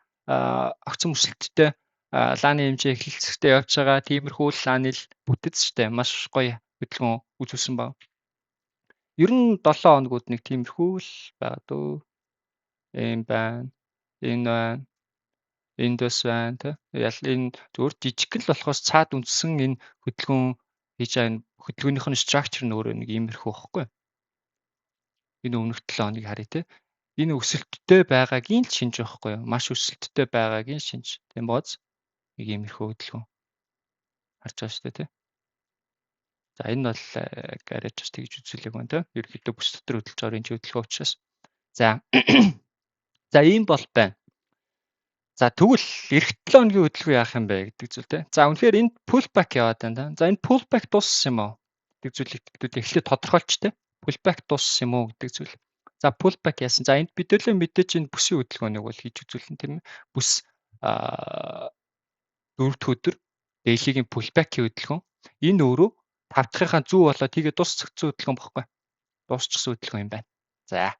Speaker 1: огцом өсөлттэй лааны хэмжээ эхлэлцэгтэй явж байгаа тиймэрхүү лааны л бүтэц штэ. Маш гоё хөдөлгөөн үзүүлсэн баг. Ер нь 7 хоногуд нэг тиймэрхүү л байгаа дөө. Ийм байна. Энэ байна. Энд бас байна тий. Ял энэ зүгээр жижиг л болохоос цаад үндсэн энэ хөдөлгөөн хийж байгаа энэ хөдөлгөөнийх нь structure нь өөрөө нэг иймэрхүү байхгүй. Энэ өмнөх 7 хоног харъя тий. Энэ өсөлттэй байгаагийн л шинж байхгүй юу? Маш өсөлттэй байгаагийн шинж. Тийм бооз нэг иймэрхүү хөдөлгөөн харж байгаа шүү дээ тий. За энэ бол арайч бас тэгж үзүүлэг байна тий. Ерөнхийдөө бүс дотор хөдөлж байгаа энэ хөдөлгөөн учраас. За. За ийм бол байна. За тэгвэл эх 7 хоногийн хөдөлгөөн яах юм бэ гэдэг зүйл те. За үнэхээр энд pullback яваад байна да. За энэ pullback дууссан юм уу гэдэг зүйлийг бид эхлээд тодорхойлч те. Pullback дууссан юм уу гэдэг зүйл. За pullback яасан. За энд бид нэлээ мэдээж энэ бүсийн хөдөлгөөнийг бол хийж үзүүлнэ тийм ээ. Бүс дөрөв дэх өдөр daily-гийн pullback-ийн хөдөлгөөн. Энэ өөрөө тав дахьынхаа зүү болоод хийгээ дуусчихсан хөдөлгөөн бохгүй. Дуусчихсан хөдөлгөөн юм байна. За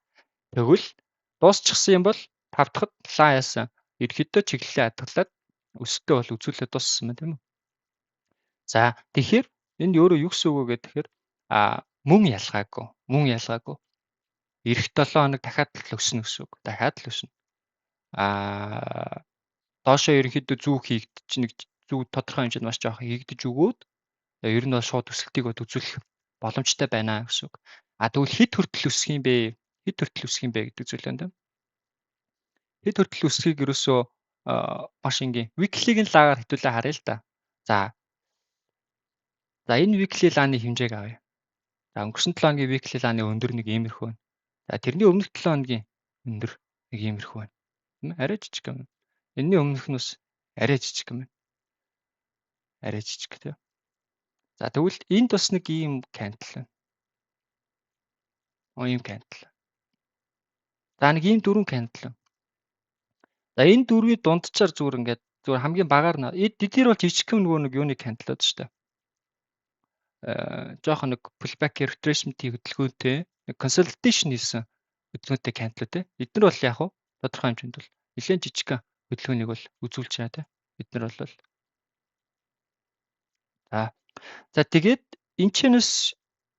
Speaker 1: тэгвэл дуусчихсан юм бол тав дахьд лаа яасан. Ерөнхийдөө чиглэлээ хадгалаад өсөлтөө бол үзүүлээд дууссан байна тийм үү. За тэгэхээр энд өөрөө юу гэсэн үг вэ гэхээр мөн ялгаагүй. Мөн ялгаагүй. Ирэх 7 хоног дахиад л өснө гэсэн үг. Дахиад л өснө. Доошоо ерөнхийдөө зүү хийгдэж нэг зүү тодорхой хэмжээнд маш жоохон хийгдэж өгөөд ер нь бол шууд өсөлтийг бод үзүүлэх боломжтой байна гэсэн үг. А тэгвэл хэд хүртэл өсөх юм бэ? Хэд хүртэл өсөх юм бэ гэдэг зүйл байна. Хэд хүртэл өсөхийг ерөөсөө маш энгийн. Weekly-г нь лаагаар хэвтүүлээ харъя л да. За. За энэ weekly лааны хэмжээг авъя. За өнгөрсөн 7 хоногийн weekly лааны өндөр нэг иймэрхүү байна. За тэрний өмнөх 7 хоногийн өндөр нэг иймэрхүү байна. Тийм ээ? Арай жижиг юм. Энэний өмнөх нь бас арай жижиг юм байна. Арай жижиг тийм. За, тэгвэл энд бас нэг ийм candle байна. Ийм candle. За, нэг ийм дөрвөн candle байна. За, энэ дөрвийн дунджаар зүгээр ингээд зүгээр хамгийн багаар нь эдгээр бол жижигхэн нөгөө нэг юуны candle-ууд шүү дээ. Жоохон нэг pullback retracement-ийн хөдөлгөөнтэй, нэг consolidation хийсэн хөдөлгөөнтэй candle-ууд те. Эдгээр бол яг уу тодорхой хэмжээнд бол нэлээд жижигхэн хөдөлгөөнийг бол үзүүлж байгаа те. Эдгээр бол за тэгээд энэ чэнэс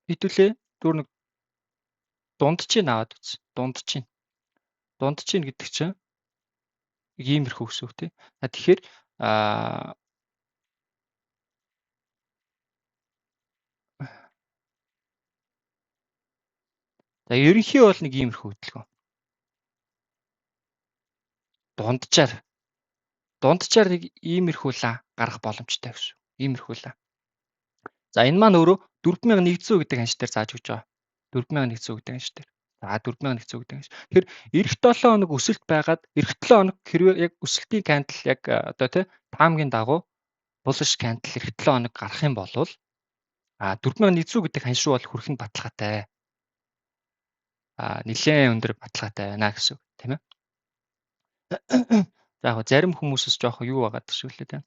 Speaker 1: хэдүүлээ зүгээр нэг дунджийг аваад үз. Дунджийг. Дунджийг гэдэг чинь иймэрхүү гэсэн үг тий. А тэгэхээр за ерөнхий бол нэг иймэрхүү хөдөлгөөн. Дунджаар нэг иймэрхүү лаа гарах боломжтой гэсэн. Иймэрхүү лаа. За, энэ маань өөрөө 4100 гэдэг ханш дээр зааж өгч байгаа. 4100 гэдэг ханш дээр. За, 4100 гэдэг ханш. Тэгэхээр ирэх 7 хоног өсөлт байгаад ирэх 7 хоног хэрвээ яг өсөлтийн candle яг одоо тий таамгийн дагуу bullish candle ирэх 7 хоног гарах юм бол 4100 гэдэг ханш руу бол хүрэх нь баталгаатай. Нилээн өндөр баталгаатай байна гэсэн үг, тийм ээ. За, яг зарим хүмүүсээс жоохон юу байгаад шиг лээ тийм.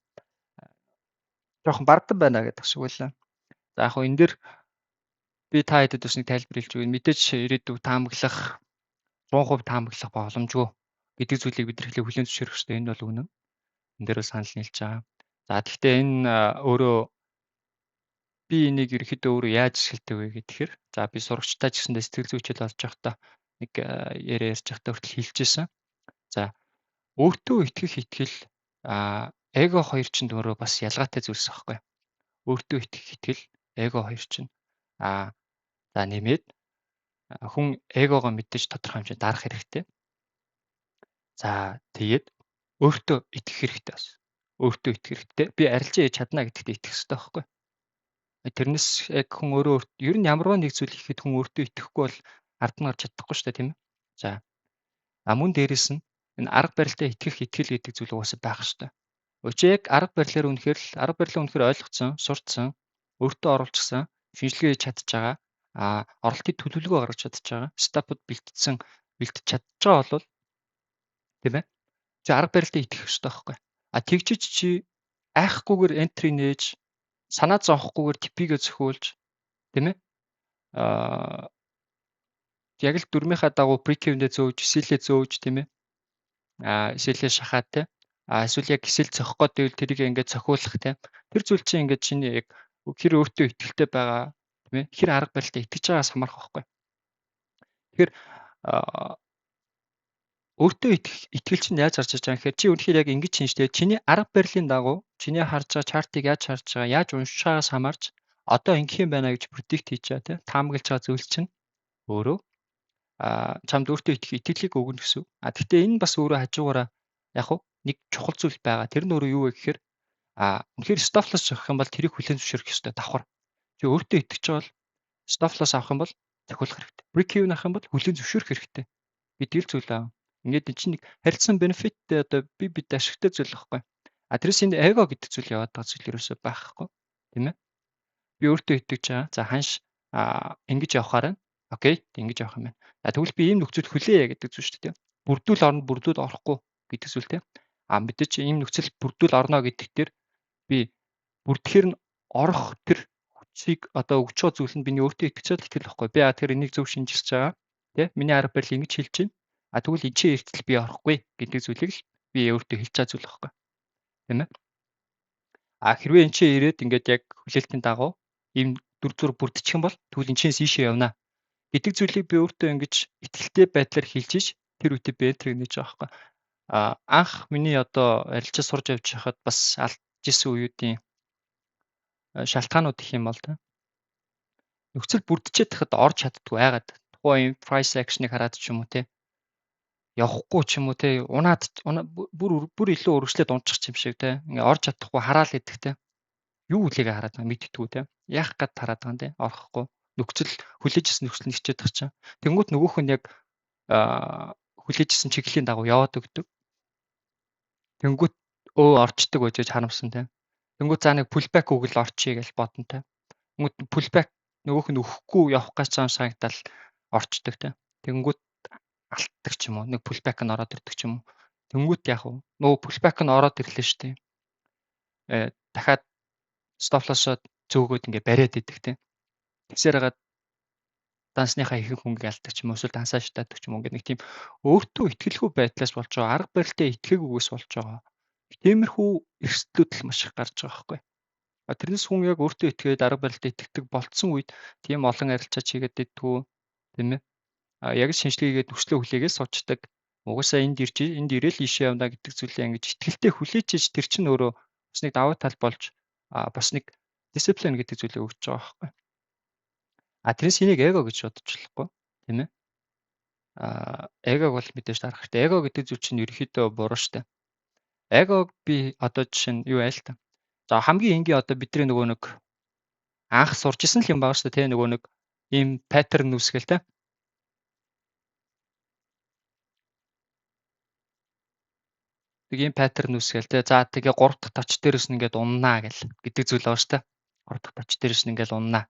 Speaker 1: Жоохон бардам байна гэдэг шиг үлээ. За, яг энэ дэр би та хэдэд бас нэг тайлбар хэлж өгье. Мэдээж ирээдүйг таамаглах 100% таамаглах боломжгүй гэдэг зүйлийг бид нар хэлээ хүлээн зөвшөөрөх хэрэгтэй. Энэ бол үнэн. Энэ дээр санал нийлж байгаа. За, гэхдээ энэ өөрөө би энийг ерөөхдөө өөрөө яаж ашигладаг вэ гэхээр за би сурагчтай ч гэсэндээ сэтгэл зүйн хичээл олж явахдаа нэг яриа ярьж байхдаа хүртэл хэлж байсан. За, өөртөө итгэх итгэл эго хоёр чинь өөрөө бас ялгаатай зүйлс аахгүй. Өөртөө итгэх итгэл, эго хоёр чинь за нэмээд хүн эгогоо мэдээж тодорхой хэмжээнд дарах хэрэгтэй. За, тэгээд өөртөө итгэх хэрэгтэй бас. Өөртөө итгэх хэрэгтэй. Би арилжаа хийж чадна гэдэгт итгэх хэрэгтэй байхгүй. Тэрнээс яг хүн өөрөө ер нь ямарваа нэг зүйл хийхэд хүн өөртөө итгэхгүй бол ард нь гарч чадахгүй шүү дээ, тийм ээ. За. Мөн дээрэс нь энэ арга барилдаа итгэх итгэл гэдэг зүйл угаасаа байх хэрэгтэй. Учир яг арга барилаар үнэхээр л арга барилаа үнэхээр ойлгоцсон, сурцсан, өөртөө оруулчихсан, шинжилгээ хийж чадж байгаа, оролтын төлөвлөгөө гаргаж чадж байгаа, setup-д бэлтжсэн, бэлтэж чадж байгаа бол тийм ээ. Чи арга барилдаа итгэх хэрэгтэй байхгүй. Тэгжиж чи айхгүйгээр entry нээж, санаа зовхгүйгээр TP-гээ зөхиулж, тийм ээ. Яг л дүрмийнхаа дагуу break-even-дээ зөөж, SL-ээ зөөж, тийм ээ. SL-ээ шахаад те. Эсвэл яг SL цохих гээд байвал тэрийг ингээд цохиулах те. Тэр зүйл чинь ингээд чиний яг хэр өөртөө итгэлтэй байгаа, тийм ээ. Хэр арга барилдаа итгэж байгаас хамаарах байхгүй. Тэгэхээр өөртөө итгэх итгэл чинь яаж гарч иж байгаа юм гэхээр чи үнэхээр яг ингэж чинь штэ. Чиний арга барилын дагуу чиний харж байгаа chart-ыг яаж харж байгаа, яаж уншиж байгаагаас хамаарч одоо ингэх юм байна гэж predict хийж байгаа тийм. Таамаглаж байгаа зүйл чинь өөрөө чамд өөртөө итгэх итгэлийг өгнө гэсэн. Гэхдээ энэ бас өөрөө хажуугаараа яг хуу нэг чухал зүйл байгаа. Тэр нь өөрөө юу вэ гэхээр үнэхээр stop loss авах юм бол тэрийг хүлээн зөвшөөрөх ёстой давхар. Чи өөртөө итгэж байгаа бол stop loss авах юм бол захиулах хэрэгтэй. Break even авах юм бол хүлээн зөвшөөрөх хэрэгтэй гэдэг л зүйл аа. Ингээд энэ чинь нэг харилцан benefit-тэй одоо би бид ашигтай зүйл байхгүй. Тэрээс энэ эго гэдэг зүйл яваад байгаа зүйл ерөөсөө байхгүй. Тийм ээ. Би өөртөө итгэж байгаа. За, ханш ингэж явахаар байна. Окей, ингэж явах юм байна. За, тэгвэл би ийм нөхцөл хүлээе гэдэг зүйл шүү дээ. Бүрдүүл орно, бүрдүүл орохгүй гэдэг зүйл тийм. Мэдээч ийм нөхцөл бүрдүүл орно гэдэг дээр би бүрдэхээр нь орох тэр хүчийг одоо өгч байгаа зүйл нь биний өөртөө итгэж байгаа итгэл байхгүй. Би тэр энийг зөв шинжилж байгаа. Тэ? Миний арга барил ингэж хэлж байна. Тэгвэл энэ чинь эртэл би орохгүй гэдэг зүйлийг л би өөртөө хэлж байгаа зүйл байхгүй. Тийм ээ. Хэрвээ энэ чинь ирээд ингээд яг хүлээлтийн дагуу ийм дүр зур бүрдчих юм бол тэгвэл энэ чинээс ийшээ явна гэдэг зүйлийг би өөртөө ингэж итгэлтэй байдлаар хэлж иж тэр үедээ би entry-г нээж байгаа байхгүй. Анх миний одоо арилжаа сурж явж байхад бас алдж исэн үеүүдийн шалтгаанууд их юм бол та. Нөхцөл бүрдчихэд тахад орж чаддгүй байгаад тухайн price action-ыг хараад ч юм уу те явахгүй ч юм уу те унаад бүр бүр илүү өргөжлөөд унчих юм шиг те ингээ орж чадахгүй хараал идэх те юу үлээгээ хараад байгаа мэддэггүй те яах гад хараад байгаа юм те орохгүй нөхцөл хүлээж исэн нөхцөл нь хичээд байгаа чинь тэнгуут нөгөөх нь яг хүлээж исэн чиглэлийн дагуу яваад өгдөг. Тэнгуут өө орчдөг байж харамсан те. Тэнгуут за нэг pullback өгөл орчие гэж бодно те. Тэнгүүт pullback нөгөөх нь өгөхгүй явах гэж байгаа юм санагдал орчдөг те. Тэнгүүт алтдаг ч юм уу. Нэг pullback нь ороод ирдэг ч юм уу. Тэнгүүт яг уу нөгөө pullback нь ороод ирлээ шүү дээ. Дахиад stop loss-оо зөөгөөд ингээ бариад идэг те. Тэгсээр хагаад дансныхаа ихэнх хөнгө алддаг ч юм уу, эсвэл дансаа шатаадаг ч юм уу, ингээд нэг тийм өөртөө итгэлгүй байдлаас болж байгаа, арга барилдаа итгээгүйгээс болж байгаа. Тиймэрхүү эрсдлүүд л маш их гарч байгаа байхгүй. А тэрнээс хүн яг өөртөө итгээд арга барилдаа итгэдэг болцсон үед тийм олон арилжаач хийгээд идэггүй, тийм ээ. А яг л шинжилгээ хийгээд нөхцлөө хүлээгээд суучдаг. Угаасаа энд ирж, энд ирээл ийшээ явна гэдэг зүйлээ ингэж итгэлтэй хүлээчээж тэр чинь өөрөө бас нэг давуу тал болж бас нэг дисциплин гэдэг зүйлийг өгч байгаа байхгүй. А тэрнээс энийг эго гэж бодож болохгүй, тийм ээ. А эгог бол мэдээж дарах хэрэгтэй. Эго гэдэг зүйл чинь ерөнхийдөө буруу шүү дээ. Эгог би одоо жишээ нь юу айл та. За, хамгийн энгийн одоо бидний нөгөө нэг анх сурч исэн л юм байгаа шүү дээ, тийм, нөгөө нэг ийм pattern үүсгээл те. Нэг ийм pattern үүсгээл те. За, тэгээ 3 дахь touch дээрээс нь ингээд уннаа гэл гэдэг зүйл байгаа шүү дээ. 3 дахь touch дээрээс нь ингээд уннаа.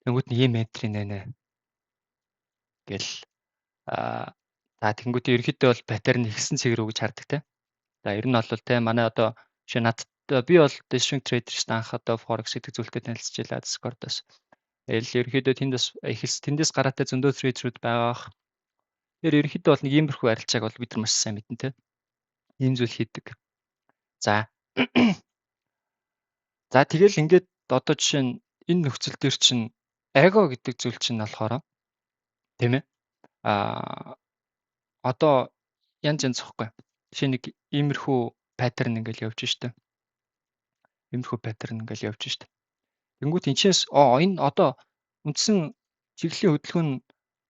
Speaker 1: Тэнгүүт нь ийм entry нэ нэ гэл, за, тэнгүүт ерөнхийдөө бол pattern ихсэн цэг рүү гэж хардаг те. За, ер нь бол те, манай одоо жишээ надад би бол swing traders анх одоо forex гэдэг зүйлтэй танилцж байлаа Discord-оос. Тэгэл ерөнхийдөө тэнд бас эхэлс, тэндээс гараатай зөндөө trader-үүд байгаа бах. Тэгэхээр ерөнхийдөө бол нэг иймэрхүү арилжааг бол бид нар маш сайн мэднэ те. Ийм зүйл хийдэг. За. За, тэгэл ингээд одоо жишээ нь энэ нөхцөл дээр чинь эго гэдэг зүйл чинь болохоор, тийм ээ. Одоо янз янз ихгүй. Жишээ нэг иймэрхүү pattern ингээл явж штэ. Иймэрхүү pattern ингээл явж штэ. Тэнгүүт энэчнээс энэ одоо үндсэн чиглэлийн хөдөлгөөн нь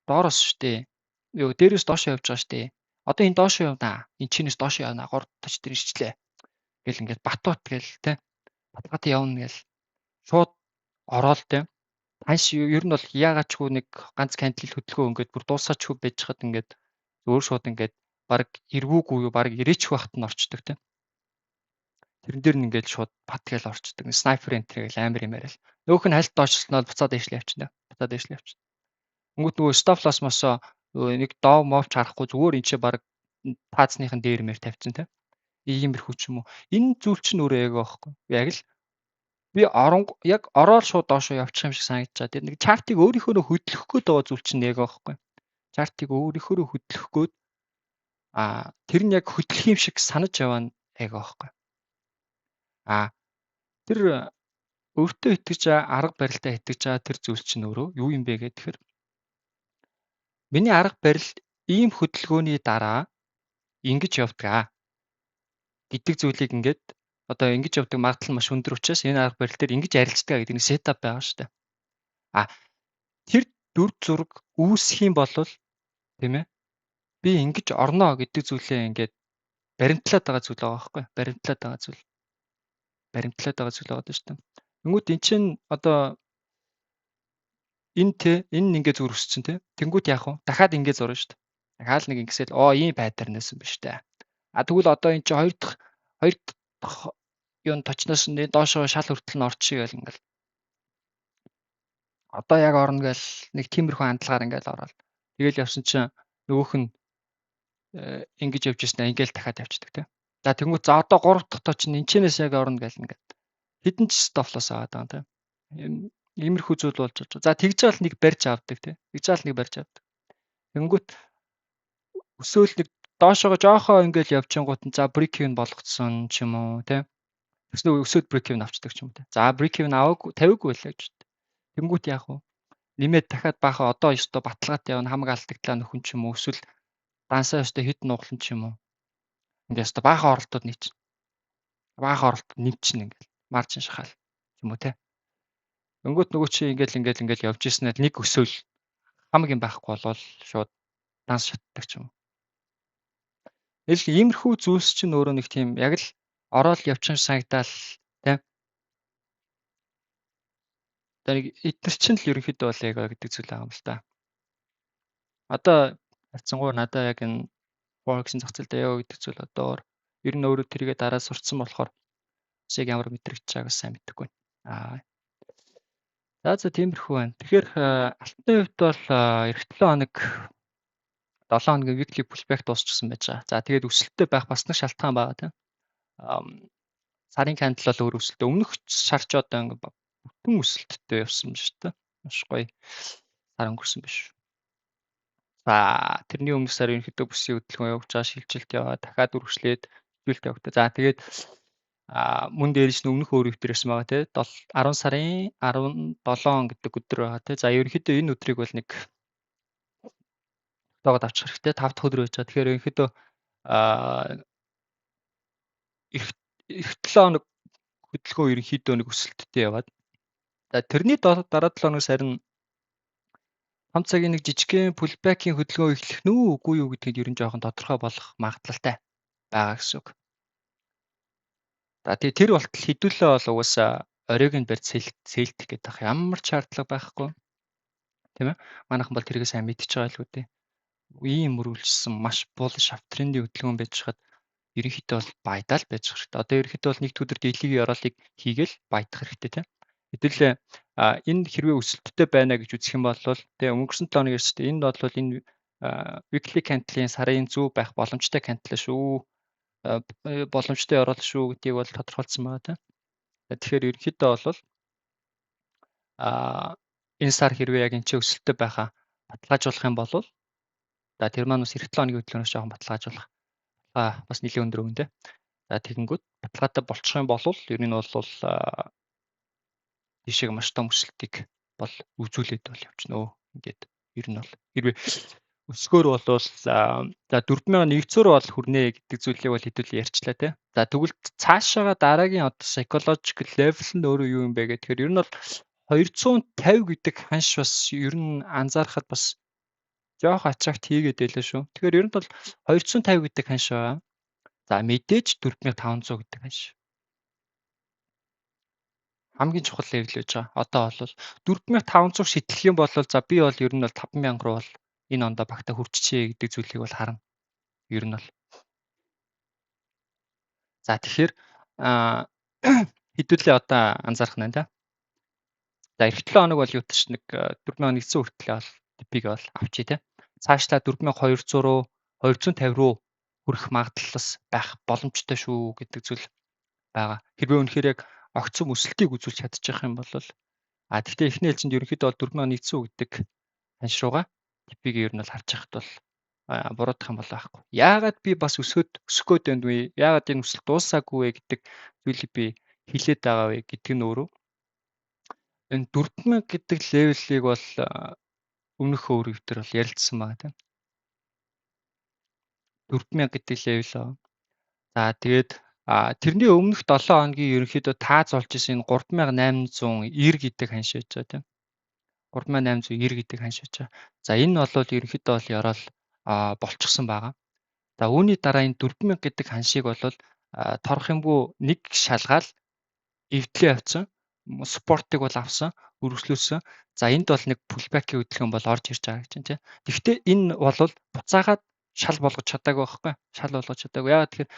Speaker 1: доороос штэ. Юу, дээрээс доошоо явж байгаа штэ. Одоо энэ доошоо явнаа. Энэ чинээс доошоо явнаа. 3 touch дээр ирчлээ. Гэл ингээд батуут гэл те. Баталгаатай явна гэл шууд ороод те. Ханш ер нь бол яагаачгүй нэг ганц candle хөдөлгөөн ингээд бүр дуусаачгүй байж хад ингээд өөр шууд ингээд баг эргүүгүй юу, баг ирээчих байхад нь орчдөг те. Тэрэн дээр нь ингээд шууд бат гээл орчдөг. Sniper entry гэл амар юм яриад. Нөөх нь хальт доошлсноо буцаад дээшлээ явчихна. Буцаад дээшлээ явчихна. Тэнгүүт нөгөө stop loss мосоо нэг дов мовч харахгүй зүгээр энэ чи баг таацныхын дээр мэр тавьчихсан те. Иймэрхүү ч юм уу. Энэ зүйл чинь өөрөө эго байхгүй. Яг л би орон яг ороод шууд доошоо явчих юм шиг санагдаж байгаа. Тэр нэг chart ыг өөрийнхөө хөдлөх гээд байгаа зүйл чинь эго байхгүй. Chart ыг өөрийнхөө хөдлөх гээд тэр нь яг хөдлөх юм шиг санаж яваа нь эго байхгүй. А тэр өөртөө итгэж арга барилдаа итгэж байгаа тэр зүйл чинь өөрөө юу юм бэ гэхээр миний арга барил ийм хөдөлгөөний дараа ингэж явдаг гэдэг зүйлийг ингээд одоо ингэж явдаг магадлал маш өндөр учраас энэ арга барил дээр ингэж арилждаг гэдэг нэг setup байгаа шүү дээ. А тэр дүр зураг үүсэх юм бол, тийм ээ, би ингэж орно гэдэг зүйлээ ингээд баримтлаад байгаа зүйл байгаа байхгүй, баримтлаад байгаа зүйл. Баримтлаад байгаа зүйл байгаа шүү дээ. Тэнгүүт эн чинь одоо энэ те, энэ ингээ зүр өссөн те. Тэнгүүт яах вэ? Дахиад ингээ зурна шүү дээ. Дахиад нэг ингэсэл ийм pattern байсан биш үү? А тэгвэл одоо эн чинь хоёр дахь юун touch ноос нь доошоо шал хүртэл нь орчих гээл ингээл. Одоо яг орно гээл нэг тиймэрхүү хандлагаар ингээл ороод. Тэгэл явсан чинь нөгөөх нь ингэж явж ирсэн, ингээл дахиад явчихдаг те. За, тэнгуү за одоо 3 дахь touch нь энэчнээс яг орно гээл ингээд хэдэн ч stop loss аваад байгаа те. Иймэрхүү зүйл болж байгаа. За, тэгж жаал нэг барьж авдаг те. Тэгж жаал нэг барьж авдаг. Тэнгүүт өсөөл нэг доошоогоо жоохоо ингээл явчихгоот нь за break even болгоцсон ч юм уу те. Тэгснэ өсөөд break even авчдаг ч юм уу те. За, break even аваагүй, тавиагүй байлаа гэж. Тэнгүүт яах вэ? Нэмээд дахиад баахан одоо ёстой баталгаатай явна, хамаг алдагдлаа нөхөн ч юм уу, эсвэл дансаа ёстой хэд нуглан ч юм уу. Ингээ ёстой баахан оролтууд нийч. Баахан оролт нэмчин ингээл margin шахаал юм уу те. Өнгөт нөгөө чи ингээл ингээл ингээл явж ирснээр нэг өсөөл хамаг юм байхгүй болвол шууд данс шатдаг ч юм уу. Тэгэл иймэрхүү зүйлс чинь өөрөө нэг тийм яг л ороод явчихсан санагдаал те. Одоо нэг эднэр чинь л ерөнхийдөө бол эго гэдэг зүйл байгаа юм л та. Одоо харьцангуй надаа яг энэ Forex-ын зах зээл дээр эго гэдэг зүйл одоо ер нь өөрөө тэрийгэ дараа сурцсан болохоор яг ямар мэдрэгч байгааг сайн мэдэхгүй байна. Аа. За тиймэрхүү байна. Тэгэхээр алтны хувьд бол эх 7 хоног 7 хоногийн weekly pullback дуусчихсан байж байгаа. За тэгээд өсөлттэй байх бас нэг шалтгаан байгаа тийм. Сарын candle бол өөр өсөлттэй. Өмнөх шар ч одоо ингээ бүтэн өсөлттэй явсан ба шүү дээ. Маш гоё сар өнгөрсөн биш. За тэрний өмнөх сар ерөнхийдөө бүсийн хөдөлгөөн явж байгаа, шилжилт яваа, дахиад үргэлжлээд хэвлэлт явагдаа. За тэгээд мөн дээрээс нь өмнөх өөр өвтөр ирсэн байгаа тий. 10 сарын 17 гэдэг өдөр байгаа тий. За ерөнхийдөө энэ өдрийг бол нэг тоогод авчих хэрэгтэй. 5 дахь өдөр байж байгаа. Тэгэхээр ерөнхийдөө эх 7 хоног хөдөлгөөн ерөнхийдөө нэг өсөлттэй яваад. За тэрний дараа 7 хоногс харин том цагийн нэг жижигхэн pullback-ийн хөдөлгөөн эхлэх нүү үгүй юу гэдгийг ер нь жоохон тодорхой болох магадлалтай байгаа гэсэн үг. За тэгээ тэр болтол хэдүүлээ бол угаасаа оройг нь барьж сэлдэх гэдэг ах ямар ч шаардлага байхгүй. Тийм ээ. Манайхан бол тэргээ сайн мэдчихэж байгаа л үү дээ. Ийм мөрвөлжсөн маш bullish uptrend-ийн хөдөлгөөн байж хаад ерөнхийдөө бол баядаал байж хэрэгтэй. Одоо ерөнхийдөө бол нэг өдөр daily-ийн ёроолыг хийгээл баядах хэрэгтэй тийм. Хэдүүлээ энэ хэрвээ өсөлттэй байна гэж үзэх юм бол тэгээ өнгөрсөн 7 хоног ирсэн. Энэ бол энэ weekly candle-ийн сарын зүү байх боломжтой candle шүү. Боломжтой ёроол шүү гэдгийг бол тодорхойлсон байгаа тийм. Тэгэхээр ерөнхийдөө бол энэ сар хэрвээ яг энэ ч өсөлттэй байхаа баталгаажуулах юм бол за тэр маань бас эх 7 хоногийн хөдөлгөөнөөс жоохон баталгаажуулах бас нэлээд өндөр өгөн тэ. За тэгэнгүүт баталгаатай болчих юм бол ер нь бол тийшээ маш том өсөлтийг бол үзүүлээд бол явчихна өө. Ингээд ер нь бол хэрвээ өсгөөр болвол за 4100 руу бол хүрнэ гэдэг зүйлийг бол хэдүүлээ ярьчлаа тий. За тэгвэл цаашаага дараагийн одоо psychological level нь өөрөө юу юм бэ гэхээр ер нь бол 250 гэдэг ханш бас ер нь анзаархад бас жоох attract хийгээд байлаа шүү. Тэгэхээр ер нь бол 250 гэдэг ханш байгаа. За мэдээж 4500 гэдэг ханш. Хамгийн чухал level байж байгаа. Одоо бол 4500 шитлэх юм бол за би бол ер нь бол 5000 руу бол энэ ондоо багтаа хүрччихээ гэдэг зүйлийг бол харна. Ер нь бол. За тэгэхээр хэдүүлээ одоо анзаарах нь та. За эх 7 хоног бол юу ч нэг 4100 хүртэл бол TP-г бол авчий те. Цаашлаа 4200 руу 250 руу хүрэх магадлал байх боломжтой шүү гэдэг зүйл байгаа. Хэрвээ үнэхээр яг огцом өсөлтийг үзүүлж чадчих юм бол тэгтээ эхний ээлжинд ерөнхийдөө бол 4100 гэдэг ханш руугаа TP-г ер нь бол харж байхад бол буруутах юм бол байхгүй. Яагаад би бас өсөхөд өсөх гээд байна вэ? Яагаад энэ өсөлт дуусаагүй вэ гэдэг зүйлийг би хилээд байгаа вэ гэдэг нь өөрөө энэ 4000 гэдэг level-ийг бол өмнөх өөр өвтөр бол ярилцсан байгаа тийм. 4000 гэдэг level аа. За тэгээд тэрний өмнөх 7 хоногийн ерөнхийдөө тааз болж исэн энэ 3890 гэдэг ханш байж байгаа тийм. 3890 гэдэг ханш байж байгаа. За энэ бол ерөнхийдөө бол ёроол болчихсон байгаа. За үүний дараа энэ 4000 гэдэг ханшийг бол торох юмгүй нэг шалгаал эвдлээ авсан. Support-ыг бол авсан, өргөжлүүлсэн. За энд бол нэг pullback-ийн хөдөлгөөн бол орж ирж байгаа гэж байна тийм. Тэгэхдээ энэ бол буцаагаад шал болгож чадаагүй байхгүй. Шал болгож чадаагүй. Яагаад тэгэхээр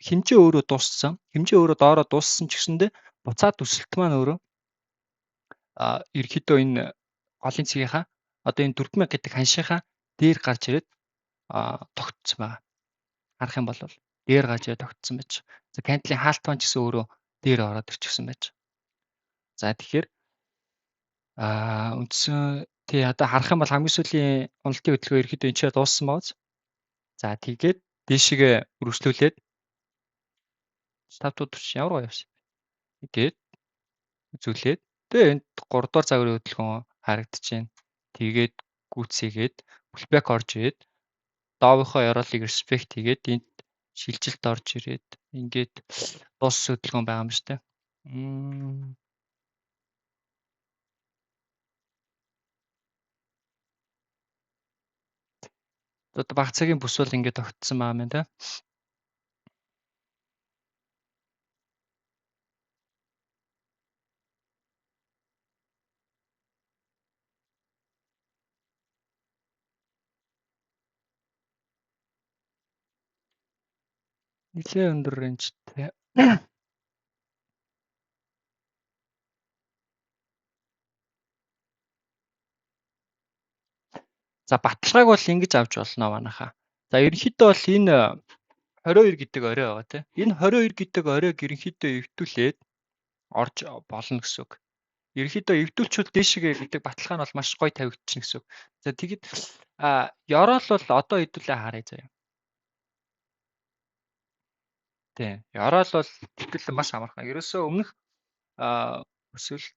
Speaker 1: хэмжээ өөрөө дууссан. Хэмжээ өөрөө доороо дууссан ч гэсэндээ буцаад өсөлт маань өөрөө ерөнхийдөө энэ голын цэгийнхаа одоо энэ 4000 гэдэг ханшийнхаа дээр гарч ирээд тогтсон байгаа. Харах юм бол дээр гарч ирээд тогтсон байж. За candle-ийн хаалт маань ч гэсэн өөрөө дээр ороод ирчихсэн байж. За тэгэхээр үндсэн тий одоо харах юм бол хамгийн сүүлийн уналтын хөдөлгөөн ерөнхийдөө энэ ч дууссан байгаа. За тэгээд дээшгээ өргөжлүүлээд 5 өдөр чи ямар гоё явсан. Тэгээд үзүүлээд тэгээ энд 3 дугаар загварын хөдөлгөөн харагдаж байна. Тэгээд гүйцээгээд pullback орж ирээд доовынхоо ёроолыг respect хийгээд энд шилжилт орж ирээд ингээд дууссан хөдөлгөөн байгаа юм шүү дээ. Одоо баг цагийн бүс бол ингээд тогтсон байгаа юм байна те. Нилээ өндөр range-тэй. За, баталгааг бол ингэж авч болно манайхаа. За, ерөнхийдөө бол энэ 22 гэдэг орой байгаа тийм. Энэ 22 гэдэг оройг ерөнхийдөө эвдүүлээд орж болно гэсэн үг. Ерөнхийдөө эвдүүлчүүл дээшгээ гэдэг баталгаа нь бол маш гоё тавигдчихна гэсэн үг. За, тэгэд ёроол бол одоо хэдүүлээ харъя заяа. Тийм. Ёроол бол тэтгэл маш амархан. Ерөөсөө өмнөх өсвөл.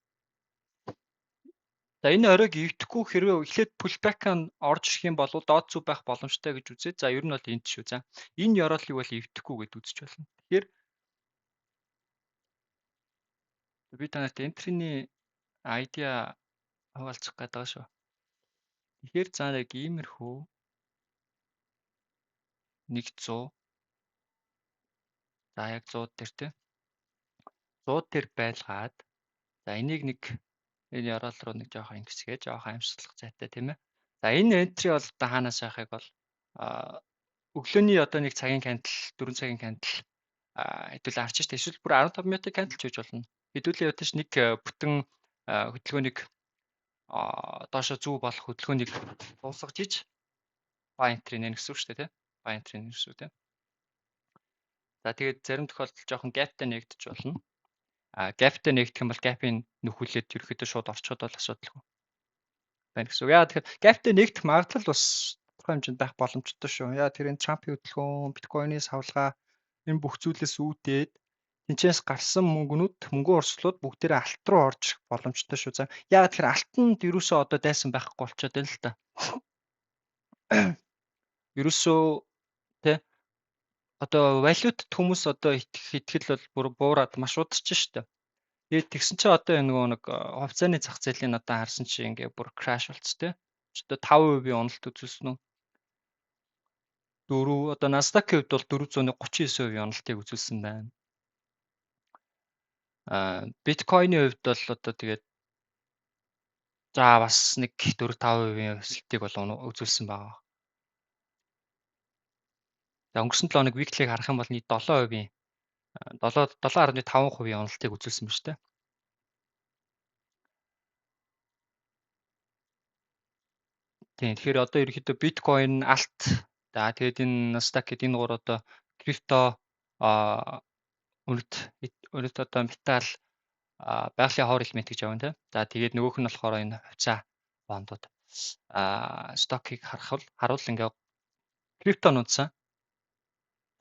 Speaker 1: За, энэ оройг эвдэхгүй хэрвээ эхлээд pullback нь орж ирэх юм бол доод зүү байх боломжтой гэж үзээд, за, ер нь бол энд шүү. За, энэ ёроолыг бол эвдэхгүй гэд үзэж болно. Тэгэхээр би танарт entry-ний idea хуваалцах гээд байгаа шүү. Тэгэхээр за, яг иймэрхүү 100, за, яг 100 дээр те 100 дээр байлгаад, за, энийг нэг энэ ёроол руу нэг жоохон ингэсгээ, жоохон амьсгалах зайтай, тийм ээ. За, энэ entry бол одоо хаанаас яхахыг бол өглөөний одоо нэг цагийн candle, 4 цагийн candle хэдүүлээ харж штэ, эсвэл бүр 15 минутын candle ч хийж болно. Хэдүүлээ ядаж нэг бүтэн хөдөлгөөнийг, доошо зүү болох хөдөлгөөнийг дуусгаж иж buy entry нэ гэсэн үг шүү дээ, тийм. Buy entry нэ гэсэн үг, тийм. За, тэгээд зарим тохиолдолд жоохон gap-тай нэгдэж болно. А gap-тай нэгдэх юм бол gap-ыг нөхүүлээд ерөөхдөө шууд орчход бол асуудалгүй байна гэсэн үг. Яа, тэгэхээр gap-тай нэгдэх магадлал бас тодорхой хэмжээнд байх боломжтой шүү. Яа, тэр энэ Трампын хөдөлгөөн, биткойны савлгаа, энэ бүх зүйлээс үүдээд тэнцээс гарсан мөнгөнүүд, мөнгөн урсгалууд бүгдээрээ алт руу орж ирэх боломжтой шүү. За, яагаад тэгэхээр алтанд ерөөсөө одоо дайсан байхгүй болчиход байна л та. Ерөөсөө тэ одоо валютад хүмүүс одоо итгэх итгэл бол бүр буураад маш удаж штэ. Тэгээд тэгсэн чинь одоо энэ нөгөө нэг хувьцааны зах зээлийн одоо харсан чинь ингээ бүр crash болц тэ. Одоо 5% уналт үзүүлсэн үү? 4, одоо Nasdaq-ийн хувьд бол 439% уналтыг үзүүлсэн байна. Биткойны хувьд бол одоо тэгээд за, бас нэг 4 5% өсөлтийг бол үзүүлсэн байгаа. За, өнгөрсөн 7 хоног weekly-г харах юм бол нийт 7%, 7 7.5% уналтыг үзүүлсэн ба шүү дээ. Тийм, тэгэхээр одоо ерөнхийдөө биткойн, алт, за, тэгээд энэ Nasdaq гэдэг энэ гур одоо крипто үнэт үнэт одоо металл, байгалийн хоор элемент гэж явна, тийм. За, тэгээд нөгөөх нь болохоор энэ хувьцаа бондууд. Stock-ыг харах бол харуул ингээ крипто нунцсан.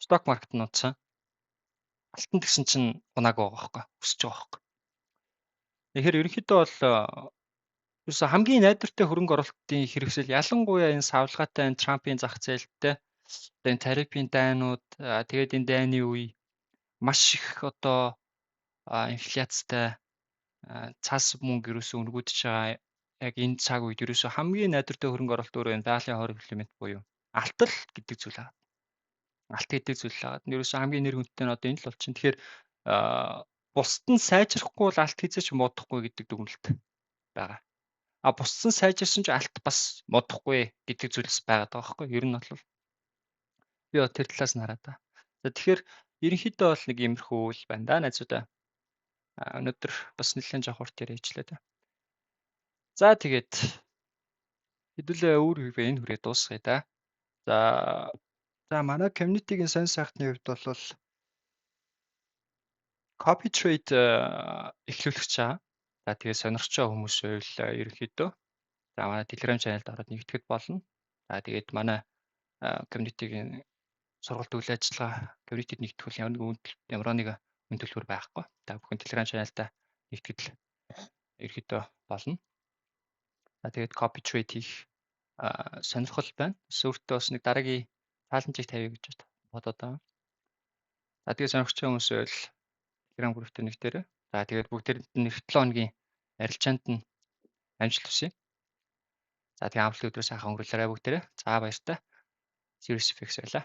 Speaker 1: Stock market нунцсан. Алтан тэгсэн чинь унаагүй байгаа байхгүй, өсөж байгаа байхгүй. Тэгэхээр ерөнхийдөө бол ерөөсө хамгийн найдвартай хөрөнгө оруулалтын хэрэгсэл, ялангуяа энэ савлгаатай, энэ Трампын зах зээлтэй, одоо энэ тарифын дайнууд, тэгээд энэ дайны үе маш их одоо инфляцтай, цаас мөнгө ерөөсөө өнгөдөж байгаа яг энэ цаг үед ерөөсөө хамгийн найдвартай хөрөнгө оруулалт өөрөө энэ байгалийн хоор элемент буюу алтал гэдэг зүйл аа. Алт гэдэг зүйл байгаа. Ерөөсөө хамгийн нэр хүндтэй нь одоо энэ л болчихно. Тэгэхээр бусд нь сайжрахгүй бол алт хэзээ ч муудахгүй гэдэг дүгнэлт байгаа. А бусд нь сайжирсан ч алт бас муудахгүй гэдэг зүйлс байгаад байгаа байхгүй юу? Ер нь бол би бол тэр талаас нь хараад байгаа. За, тэгэхээр ерөнхийдөө бол нэг иймэрхүү үйл байна да, найзуудаа. Өнөөдөр бас нэлээд жоох урт яриа хийчлээ дээ. За, тэгээд хэдүүлээ өөр хэрвээ энэ хүрээ дуусгая да. За.
Speaker 2: За, манай community-гийн сонь сайхны хувьд бол
Speaker 1: copy trade эхлүүлэх гэж байгаа. За, тэгээд сонирхож байгаа хүмүүс байвал ерөнхийдөө за, манай Telegram channel-д ороод нэгтгэхэд болно. За, тэгээд манай community-гийн сургалт үйл ажиллагаа, community-д нэгтгэх бол ямар нэг үн төлбөр байхгүй. Та бүхэн Telegram channel-та нэгтгэхэд л ерөнхийдөө болно. За, тэгээд copy trade хийх сонирхол байна. Өөртөө бас нэг дараагийн challenge-ыг тавья гэж бодоод байгаа. За, тэгээд сонирхож байгаа хүмүүс байвал Telegram group-т нэгтээрэй. За, тэгээд бүгдээрэнд нь 7 хоногийн арилжаанд нь амжилт хүсье. За, тэгээд амралтын өдрөө сайхан өнгөрүүлээрэй бүгдээрээ. За, баяртай. Serious FX байлаа.